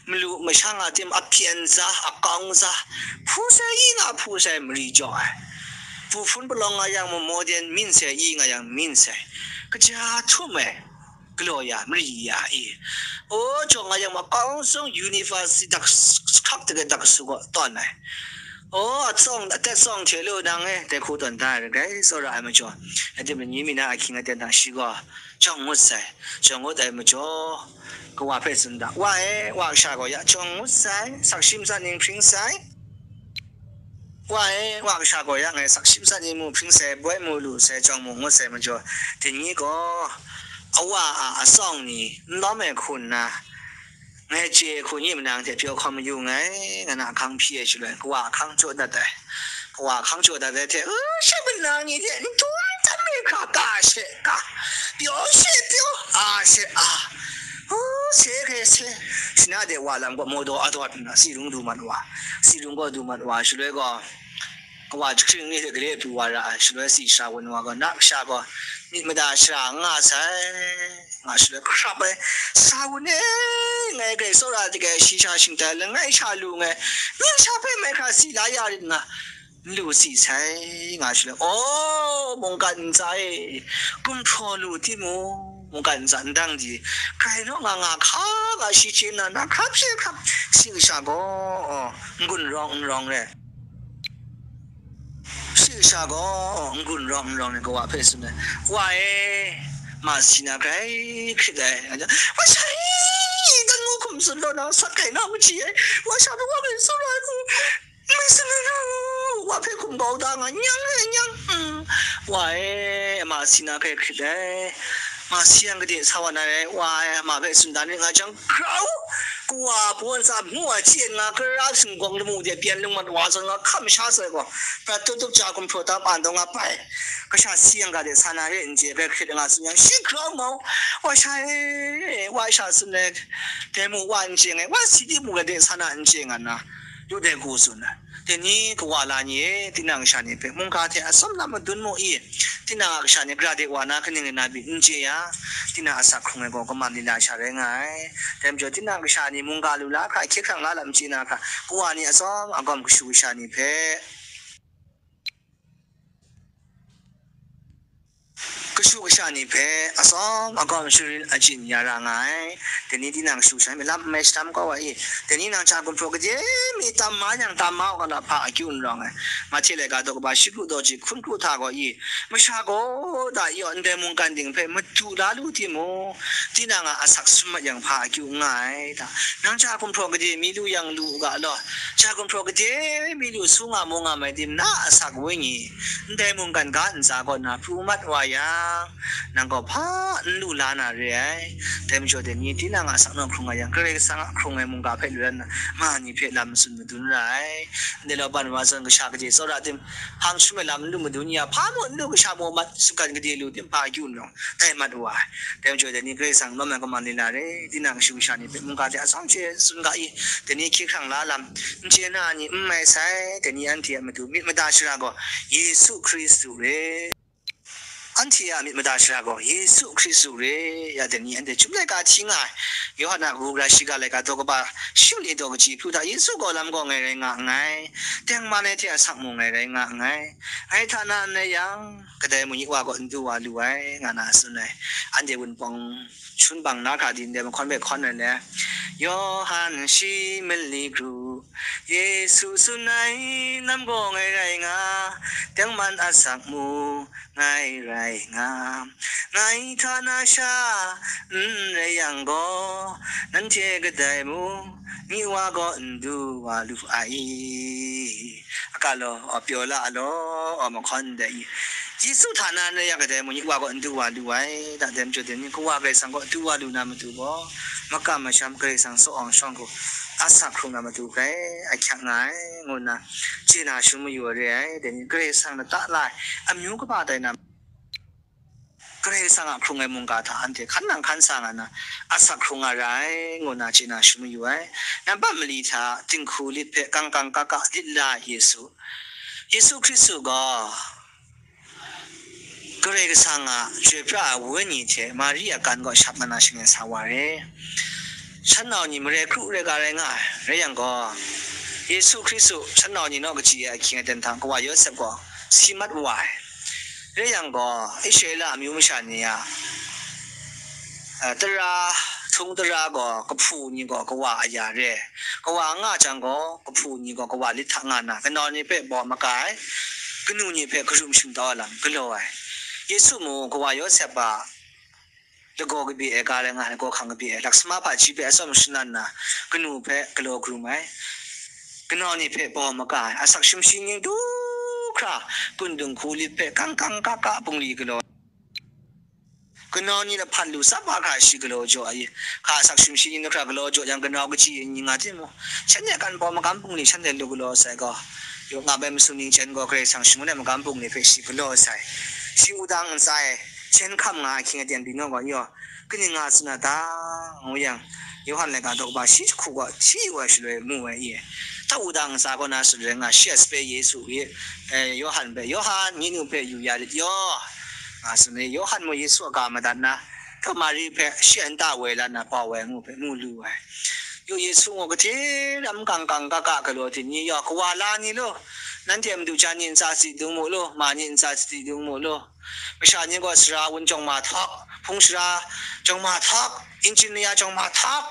malu mashang a tim a pyen za, a kawng za, hpu sai yi nga hpu sai mari jaw ai. Hpu hpun palawng nga yang mu modern min sai yi nga yang min sai, kaja htum ai, galaw ya mari ya i. O, jawng nga yang ma kawng sung university dak s-, s-, hkak dak dak su gaw tawn ai. O, atsawng, atet tsawng hte lu nang e, dai hku tawn da ai, grai tsawra ai majaw, adim ni mi na ahkying aten hta shi gaw jawng ngut sai, jawng ngut ai majaw, kawa hpe tsun da, wa e, wa kasha gaw ya jawng ngut sai, sakshi masat ning hpring sai, wa e, wa kasha gaw ya ngai sakshi masat ning mu hpring sai, boi mu lu sai, jawng mu ngut sai majaw, dai ni gaw awa a atsawng ni n lawm ai hku nna, ngai chye ai hku ni manang hte pyaw hkawm mayu nngai, nga na ahkang hpyi ai shaloi, kawa ahkang jaw dat ai. Kawa ahkang jaw dat ai hte, "U, shi manang ni hte n dum tam re hkra, ka she ka, pyaw she pyaw, a she a, u, se hkrai se." Shana de wa lam gaw mawdaw adawt nna, si rung du mat wa, si rung gaw du mat wa, shaloi gaw, kawa jahkring ni hte gale pru wa ra ai, shaloi si sha wun wa gaw, na kasha gaw myit mada shara n nga sai, nga shaloi hkrap ai, sa wun e, ngai grai tsawra dik ai, shi sha shingtai langai sha lu nngai, ning sha hpe mai hkra si la ya rit nga, n lu si sai, nga shaloi, o, mungkan ntsa e, gumhpraw lu timung, mungkan ntsa ndang di, grai naw nga nga hka nga shi chye nna, na hkrap she hkrap, shi kasha gaw, o, n-gun rawng n rawng re. Shi kasha gaw n-gun rawng n rawng ai kawa hpe tsun ai, "Wa e, ma si na grai hkrit ai." Wa sha e, dan ngu hkum tsun law na, sat kai na machyi ai, wa sha hpe wa hpe tsun ai hku, mai tsun ai na, wa hpe hkum kau da nga, nyang e, nyang, mm. Wa e, ma si na grai hkrit ai. Ma si yang gade sa wa na rai, wa e, ma hpe tsun dan ring nga jang, grau, kawa bawn sa mu wa chyen nga, kara singgawng lamu de byen lung mat wa zawn nga, hkam sha sai gaw, prat tup tup ja gumhpraw tam an taw nga bai, kasha si yang ga de sa na re n chye, bai hkrit nga tsun yang, shi grau mau, wa sha e, wa sha tsun ai, dai mu wa n chye ngai, wa si di mu ga de sa na n chye nga na, yu dai ku tsun ai. Dai ni kawa la ni e, tinang kasha ni hpe mungga hte atsawm na madun mu i? Tinang a kasha ni gara de wa na kaning rai na pyi n chye yang, tinang asak hkrung ai gaw kaman lila sha rai nga ai. Dai majaw, tinang kasha ni mungga lu la hkra, hkye hkrang la lam chye na hkra, kawa ni atsawm agawm kashu kasha ni hpe, kashu kasha ni hpe atsawm agawm sharin achyin ya ra nga ai. Dai ni tinang kashu kasha ni hpe lam n mai shatam kau ai i? Dai ni nang hta gumhpraw gade mi tam ma yang, tam ma u ga na hpa akyu n rawng ai. Mahte laika daw kaba shi kru daw ji hkun kru hta gaw i? Masha gaw da yaw ndai mungkan ting hpe madu la lu timung, tinang a asak sum mat yang hpa akyu n nga ai ta? Nang hta gumhpraw gade mi lu yang lu u ga law, hta gumhpraw gade mi lu su nga mu nga mai tim, na a asak wenyi, ndai mungkan ga ntsa kaw na pru mat wa yang, nang gaw hpa n lu la na re ai. Dai majaw, dai ni tinang a asak naw hkrung nga yang, Karai Kasang a hkrung ai mungga hpe lu na, ma ni hpe lam tsun madun ra ai. Ndai law ban wa zawn kasha gade tsawra tim, hpang sum ai lam n lu madun ya, hpa mung n lu, kasha mung mat, sumgan gade lu tim, hpa akyu n rawng, tai mat wa ai. Dai majaw, dai ni Karai Kasang lawm ai kaman lila re, tinang kashu kasha ni hpe mungga hte atsawm hte tsun ga i? Dai ni hkye hkrang la lam n chye na ni n mai sai, dai ni anhte a matu myit mada shara gaw Yesu Hkristu re. Anhte a myit mada shara gaw Yesu Hkristu re. Ya dai ni anhte chyum laika hti nga ai, Yawhan a kagu gara shiga laika daw kaba shi mali daw kaji hkru hta, Yesu gaw lam gaw ngai rai nga nngai, tengman ai hte asak mung ngai rai nga nngai. Ngai hta na n rai yang, kadai mung wa gaw n du wa lu ai, nga na tsun ai. Anhte wunpawng shun bang na hkra di ndai mahkawn hpe hkawn ai le, Yawhan shi mali kru, Yesu tsun ai lam gaw ngai rai nga, tengman asak mung ngai rai nga, ngai hta na sha n rai yang gaw, nanhte kadai mung myit wa gaw n du wa lu ai. A ga law, a pyaw la a law, a mahkawn ndai i? Yesu hta na n rai yang, kadai mung myit wa gaw n du wa lu ai. Dai majaw, dai ni Kawa Karai Kasang gaw du wa lu na matu gaw, makam masham Karai Kasang tsaw awng shawng hku, asak hkrung na matu grai ahkyak nga ai, ngu nna chye na shangun mayu ai re ai. Dai ni Karai Kasang lata la ai amyu kaba tai na, Karai Kasang a hkrung ai mungga hta anhte hkan nang hkan sa nga na, asak hkrung nga ra ai, ngu nna chye na shangun mayu ai. Nampat mali hta dinghku lit hpe kangkang kaka lit la ai Yesu, Yesu Hkristu gaw Karai Kasang a Chyoi pra ai Wenyi hte Mari a kan kaw shap nga na shinglen sa wa re. Shan nau ni marai kru rai ga rai nga ai, rai yang gaw, Yesu Hkristu shan nau ni naw kaji ai ahkying aten hta kawa Yawsep gaw si mat wa ai. Rai yang gaw, Israela amyu masha ni a, a, tara, htung tara gaw, kahpu ni gaw kawa aya re. Kawa nga jang gaw, kahpu ni gaw kawa lit hta nga na, kanau ni hpe baw maka ai, kanu ni hpe karum shingtau ai lam galaw ai. Yesu mung kawa Yawsep a lagaw kabye ai ga rai nga ai, lagaw hkang kabye ai, laksama hpaji hpe atsawm shanan na, kanu hpe galaw karum ai, kanau ni hpe baw maka ai, asak sumshi ning du hkra, kun dinghku lit hpe kangkang kaka bungli galaw ai. Kanau ni lahpan lu tsap a hkra shi galaw jaw ai, hka asak sumshi ning du hkra galaw jaw yang, kanau kaji ni nga timung, shanhte kan baw magam bungli shanhte lu galaw sai gaw, yaw nga bai masum ning jen gaw Karai Kasang shangun ai magam bungli hpe shi galaw sai. Shi wudang ntsa e jen hkam nga ai ahkying aten byin naw gaw, yaw, kaning nga tsun a ta? Ngu yang, Yawhan laika daw kaba shi jahku gaw hti yu ai shaloi mu ai i, ta wudang ntsa kaw na sut rai nga, shi a sape Yesu e, eh, Yawhan hpe, "Yawhan, nye nu hpe yu ya lit yaw," nga tsun ai. Yawhan mung Yesu a ga madat na, ta Mari hpe shi a nta woi la na, bau ai ngu hpe mu lu ai. Yaw Yesu gaw kahte ram kangkang kaka galaw ai ni, yaw kawa la ni law, nanhte madu jan ni ntsa sadi dung mu law, ma ni ntsa sadi dung mu law, masha ni gaw sara wun jawng ma htak, hpung sara jawng ma htak, engineer jawng ma htak,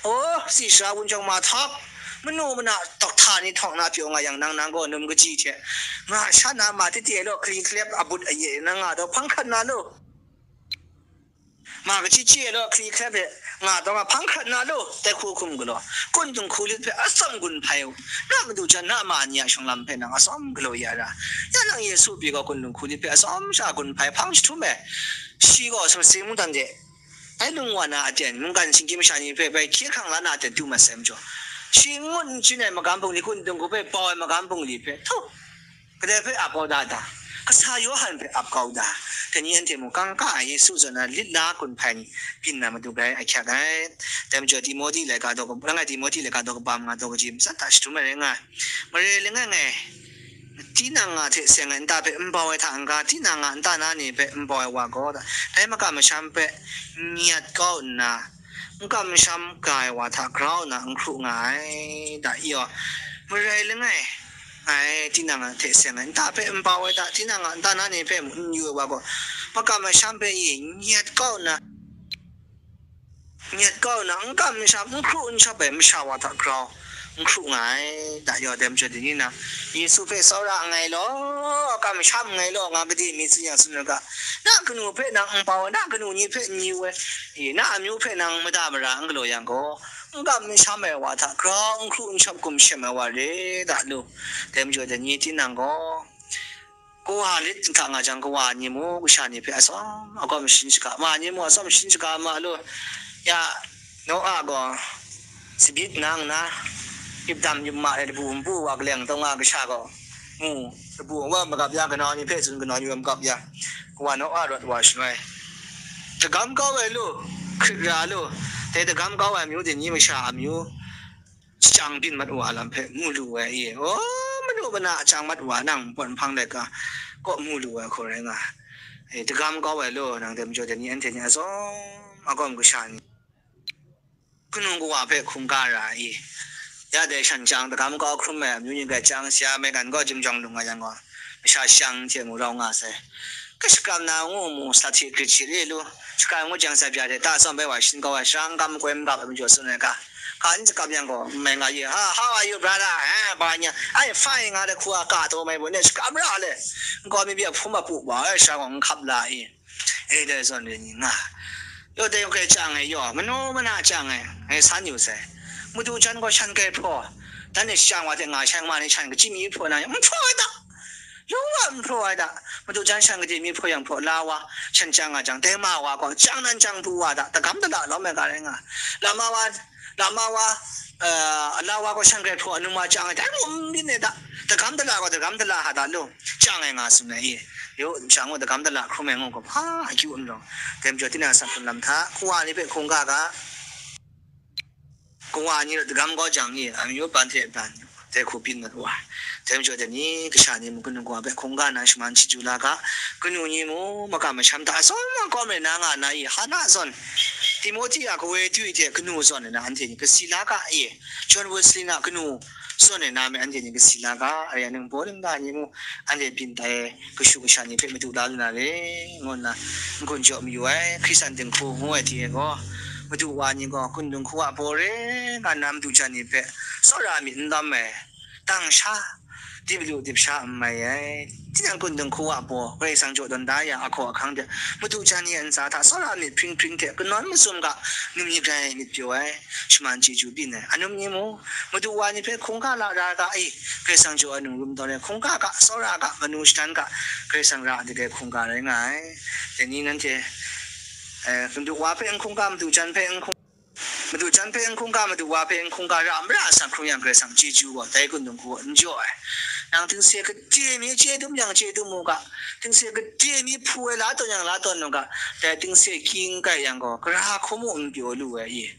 o, si sara wun jawng ma htak, manu mana dokta ni htawng na pyaw nga yang, nang nang gaw num kaji hte nga sha na, ma titi law, hkali hkalep abut aye nang nga daw hpang hkrat na law, ma kachyi chye law, hkali hkalep hte nga daw nga hpang hkrat na law, tai hku hkum galaw, kun dinghku lit hpe atsawm gun hpai u, na madu jan na ma ni a shawng lam hpe nang atsawm galaw ya ra. Ya nang Yesu pyi gaw kun dinghku lit hpe atsawm sha gun hpai hpang jahtum ai, shi gaw sumsing mungdan de, dai lung wa na aten, mungkan shinggyim masha ni hpe bai hkye hkrang la na aten du mat sai majaw, shi n ngut n chyin ai magam bungli, kun dinghku hpe bau ai magam bungli hpe, htu, kadai hpe ap kau da ta? Kasa Yawhan hpe ap kau da? Dai ni anhte mung kangka ai Yesu zawn na lit la gun hpai ni byin na matu grai ahkyak ai. Dai majaw Timohti laika daw, langai Timohti laika daw kaba manga daw kaji matsat hta shadum ai rai nga ai. Mare langai ngai, tinang a hte seng ai nta hpe n bau ai hta n-ga, tinang a nta na ni hpe n bau ai wa gaw, dai makam masham hpe n yat kau nna, n kamsham ga ai wa hta grau nna n hkru nga ai, da i yaw, marai langai ngai, tinang a hte seng ai nta hpe n bau ai hta, tinang a nta na ni hpe mung n yu ai wa gaw, makam masham hpe i n yat kau nna, n yat kau nna, n kamsham, n hkru n shap ai masha wa hta grau n hkru nga ai, da yaw, dai majaw dai ni na, Yesu hpe tsawra nngai law, kamsham nngai law, nga gade mi tsun yang tsun ai ga, na kanu hpe nang n bau ai, na kanu ni hpe n yu ai, e, na amyu hpe nang mada mara n galaw yang gaw, n kamsham ai wa hta grau n hkru n shap gumshem ai wa re da lu. Dai majaw dai ni tinang gaw, kawa lit hta nga jang, kawa ni mung kasha ni hpe atsawm agawm shin shaga, ma ni mung atsawm shin shaga ma lu. Ya, Noa gaw sabit nang nna, ip dam ip ma ai labu npu wa kaleng taw nga kasha gaw, mu, labu wa magap ya, kanau ni hpe tsun kanau ni wa magap ya, kawa Noa rawt wa shaloi, dagam kau ai lu, hkrit ra lu, dai dagam kau ai amyu dai ni masha amyu shachyang byin mat wa lam hpe mu lu ai e, o, manu mana chyang mat wa nang pawt nhpang laika kaw mu lu ai hku rai nga ai. E, dagam kau ai law, nang dai majaw dai ni anhte ni atsawm agawm kasha ni, hpunung kawa hpe hkungga ra ai. Ya dai shan chyang dagam kau hkrum ai amyu ni hpe chyang, sara maigan gaw jim jawng lung nga yang gaw, masha shang hte mu rau nga sai. Kashakram na ngu mu, sa hte grit hte re lu, shakram ngu jang sa bya hte ta tsawm bai wa shin kau ai, sara n kam koi n gap ai majaw tsun ai ga, ga n shakap yang gaw, n mai nga ye, ha, "How are you, brother?" Eh, ba nya, "Ai, fine," nga de hku a ka taw mai bun de, shakram ra le, n kau mi bya hpum a pu wa ai, sara gaw n hkap la i. E, dai zawn re ni nga. Yaw dai hkrai chyang ai yaw, manu mana chyang ai, ngai san yu sai. Madu jan gaw shan kai hpraw, dan e shang wa hte nga shang ma ni shan kachyi mi hpraw na, n hpraw ai ta. Yawng wa n hpraw ai ta. Madu jan shan kade mi hpraw yang hpraw la wa, shan chyang nga jang, dai ma wa gaw, chyang nan chyang bu wa ta, dagam dala lawm ai ga rai nga. Lama wa, Lama wa, eh, ala wa gaw shan grai hpraw anum wa chyang ai, dai mung n byin ai da. Dagam dala gaw dagam dala hta da lu, chyang ai nga tsun ai i. Yo, shang gaw dagam dala hkrum ai ngu gaw, hpa akyu n rawng. Dai majaw, tinang a sakhun lam hta, kawa ni hpe hkungga ga, kawa ni dagam gaw jang i, amyu ban hte dan, dai hku byin mat wa. Dai majaw, dai ni kasha ni mung kanu kawa hpe hkungga na shaman chyeju la ga, kanu ni mung makam masham hta atsawm akawm rai na nga na i, Hana zawn, Timohti a kawa du hte kanu zawn ai na anhte ni kasi la ga i, John Wesley na kanu zawn ai na me anhte ni kasi la ga, arai nang baw ningla ni mung anhte byin tai ai kashu kasha ni hpe madu la lu na re, ngu nna n-gun jaw mayu ai. Hkristan dinghku ngu ai hte gaw, madu wa ni gaw kun dinghku a baw re nga nna madu jan ni hpe tsawra myit n lawm ai, tang sha, dip lu dip sha n mai ai. Tinang kun dinghku a baw, Karai Kasang jaw tawn da yang ahkaw ahkang de, madu jan ni a ntsa hta tsawra myit hpring hpring hte kanawn mazum ga, num ni grai myit pyaw ai, shaman chyeju byin ai. Anum ni mung, madu wa ni hpe hkungga la ra ga i, Karai Kasang jaw ai nungrum tawn ai hkungga ga, tsawra ga, manu shadan ga, Karai Kasang ra ai hkungga rai nga ai. Dai ni nanhte, eh, madu wa hpe n hkungga, madu jan hpe n hkung-, madu jan hpe n hkungga, madu wa hpe n hkungga, ra mara a sa hkrung yang Karai Kasang chyeju gaw, dai kun dinghku gaw n jaw ai. Nang tingse gade mi chye dum yang chye dum u ga, tingse gade mi hpu ai la tawn yang la tawn u ga, dai tingse kying kai yang gaw, gara hku mu n pyaw lu ai i.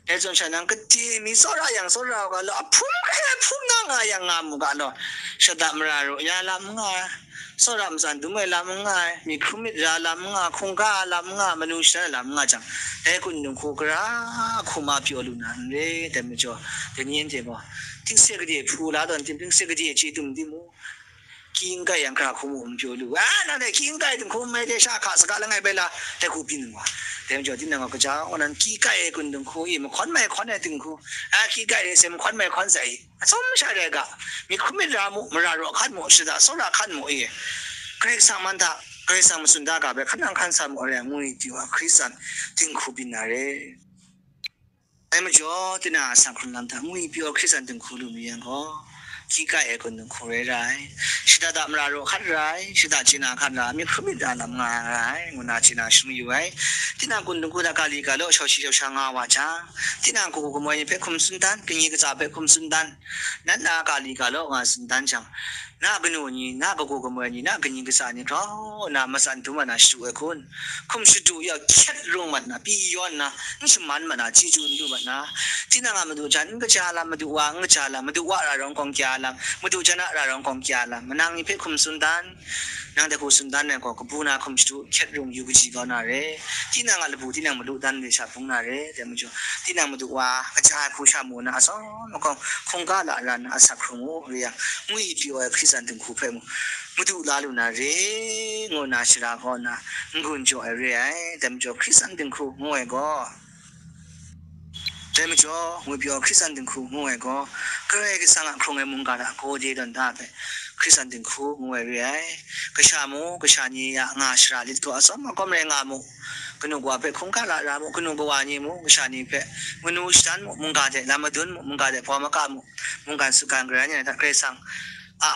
Dai zawn sha nang gade mi tsawra yang tsawra u ga law, ahpum hkrai ahpum na nga yang nga mu ga law, shada mara raw ya lam n nga ai, tsawra matsan dum ai lam n nga ai, myit hkrum myit ra lam n nga, hkungga lam n nga, manu shadan ai lam n nga jang, dai kun dinghku gara hku ma pyaw lu na n re, dai majaw, dai ni anhte gaw, tingse gade hpu la tawn tim, tingse gade chye dum tim u, kying kai yang gara hku mu n pyaw lu. A, nang dai kying kai dinghku mai de sha hka saga langai bai la, dai hku byin wa. Dai majaw, tinang gaw kaja kaw nan kyi kai ai kun dinghku i, mahkawn mai hkawn ai dinghku, a, kyi kai ai se mahkawn mai hkawn sai i, atsawm sha rai ga, myit hkrum myit ra mu, mara raw hkan mu, shada tsawra hkan mu i, Karai Kasang man hta, Karai Kasang matsun da ga bai hkan nang hkan sa mu ai, ngu i pyaw ai Hkristan dinghku byin na re. Dai majaw, tinang a sa hkrung lam hta ngwi pyaw Hkristan dinghku lu mayu yang gaw, hkyi kai ai kun dinghku rai ra ai, shada da mara raw hkat ra ai, shada chye na hkat ra ai, myit hkrum myit ra lam nga ra ai, ngu na chye na shing mayu ai. Tinang kun dinghku hta ga li ga law, shau shi shau sha nga wa jang, tinang kagu kamoi ni hpe hkum tsun dan, kangyi katsa hpe hkum tsun dan, nan na ga li ga law nga tsun dan jang, na kanu ni, na kagu kamoi ni, na kangyi katsa ni grau nna matsan dum ai na shadu ai hkun, hkum shadu ya hkyet rung mat na, pyi yawn na, n shaman mat na, chyeju n du mat na, tinang a madu jan n kaja lam, madu wa n kaja lam, madu wa ra rawng kawng kya lam, madu jan a ra rawng kawng kya lam, manang ni hpe hkum tsun dan, nang dai hku tsun dan ai gaw, kabu na hkum shadu hkyet rung yu kaji kau na re, tinang a labu tinang malu dan de sha bung na re, dai majaw, tinang madu wa kaja ai hku sha mu na, atsawm makawng hkungga la ra na, asak hkrung u, re yang, ngwi pyaw ai Hkristan dinghku hpe mu, madu la lu na re, ngu na shara kaw na, n-gun jaw ai re ai. Dai majaw, Hkristan dinghku ngu ai gaw, dai majaw, ngwi pyaw Hkristan dinghku ngu ai gaw, Karai Kasang a hkrung ai mungga hta gaw de tawn da ai hpe, Hkristan dinghku ngu ai re ai. Kasha mu, kasha ni a nga shara lit gaw atsawm akawm rai nga mu, kanu kawa hpe hkungga la ra mu, kanu kawa ni mu, kasha ni hpe manu shadan mu, mungga de lam madun mu, mungga de hpaw maka mu, mungkan sutgan garan yan ai hta, Karai Kasang a,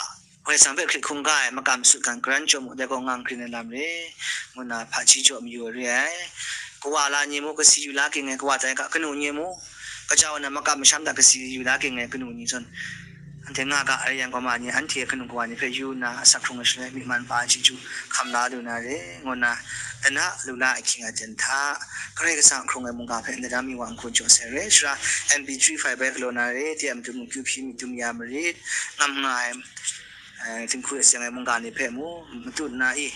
Karai Kasang hpe hkrit hkungga ai makam sutgan garan jaw mu, dai gaw ngang grin ai lam re, ngu na hpaji jaw mayu ai re ai. Kawa la ni mu, kasi yu la ging ai kawa tai ga, kanu ni mu, kaja wa na makam masham hta kasi yu la ging ai kanu ni zawn, anhte nga ga ai yang gaw ma ni, anhte kanu kawa ni hpe yu nna, asak hkrung ai shaloi, myi man pa ai chyeju hkam la lu na re, ngu nna, dana lu la ahkying aten hta, Karai Kasang a hkrung ai mungga hpe ndai mi wa n-gun jaw sai re, shara M P three file bai galaw na re, de a matu mungkyu hpyi myit dum ya marit, ngam nga ai, eh, dinghku e seng ai mungga ni hpe mu, matut na i,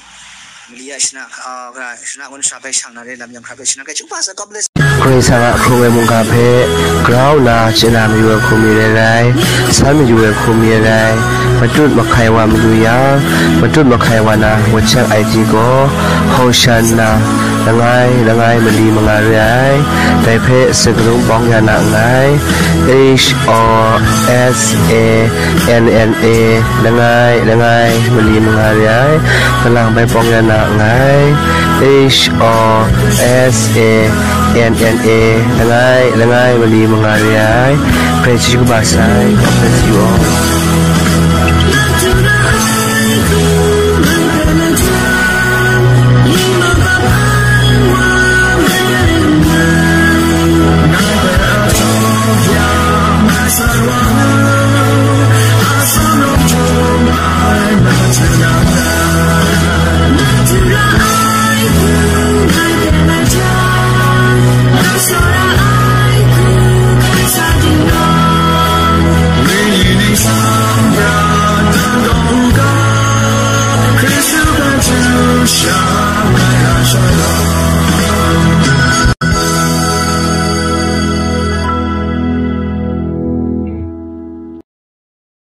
mali a shana, ah, ga, shana ngun shara bai shang na re, lam yang hkra bai shana kai, chupa sa, God bless. Karai Kasang a hkrung ai mungga hpe grau nna chye na mayu ai hku mi rai rai, san mayu ai hku mi rai rai, matut mahkai wa malu yang, matut mahkai wa na WhatsApp I D gaw, Hosanna, langai, langai mali manga re ai, dai hpe sakalung bawng ya na nngai, H O S A N N A, langai, langai mali manga re ai, kalang bai bawng ya na nngai, H O S A N N A, langai, langai mali manga re ai, Karai chyeju kaba sai, God bless you all.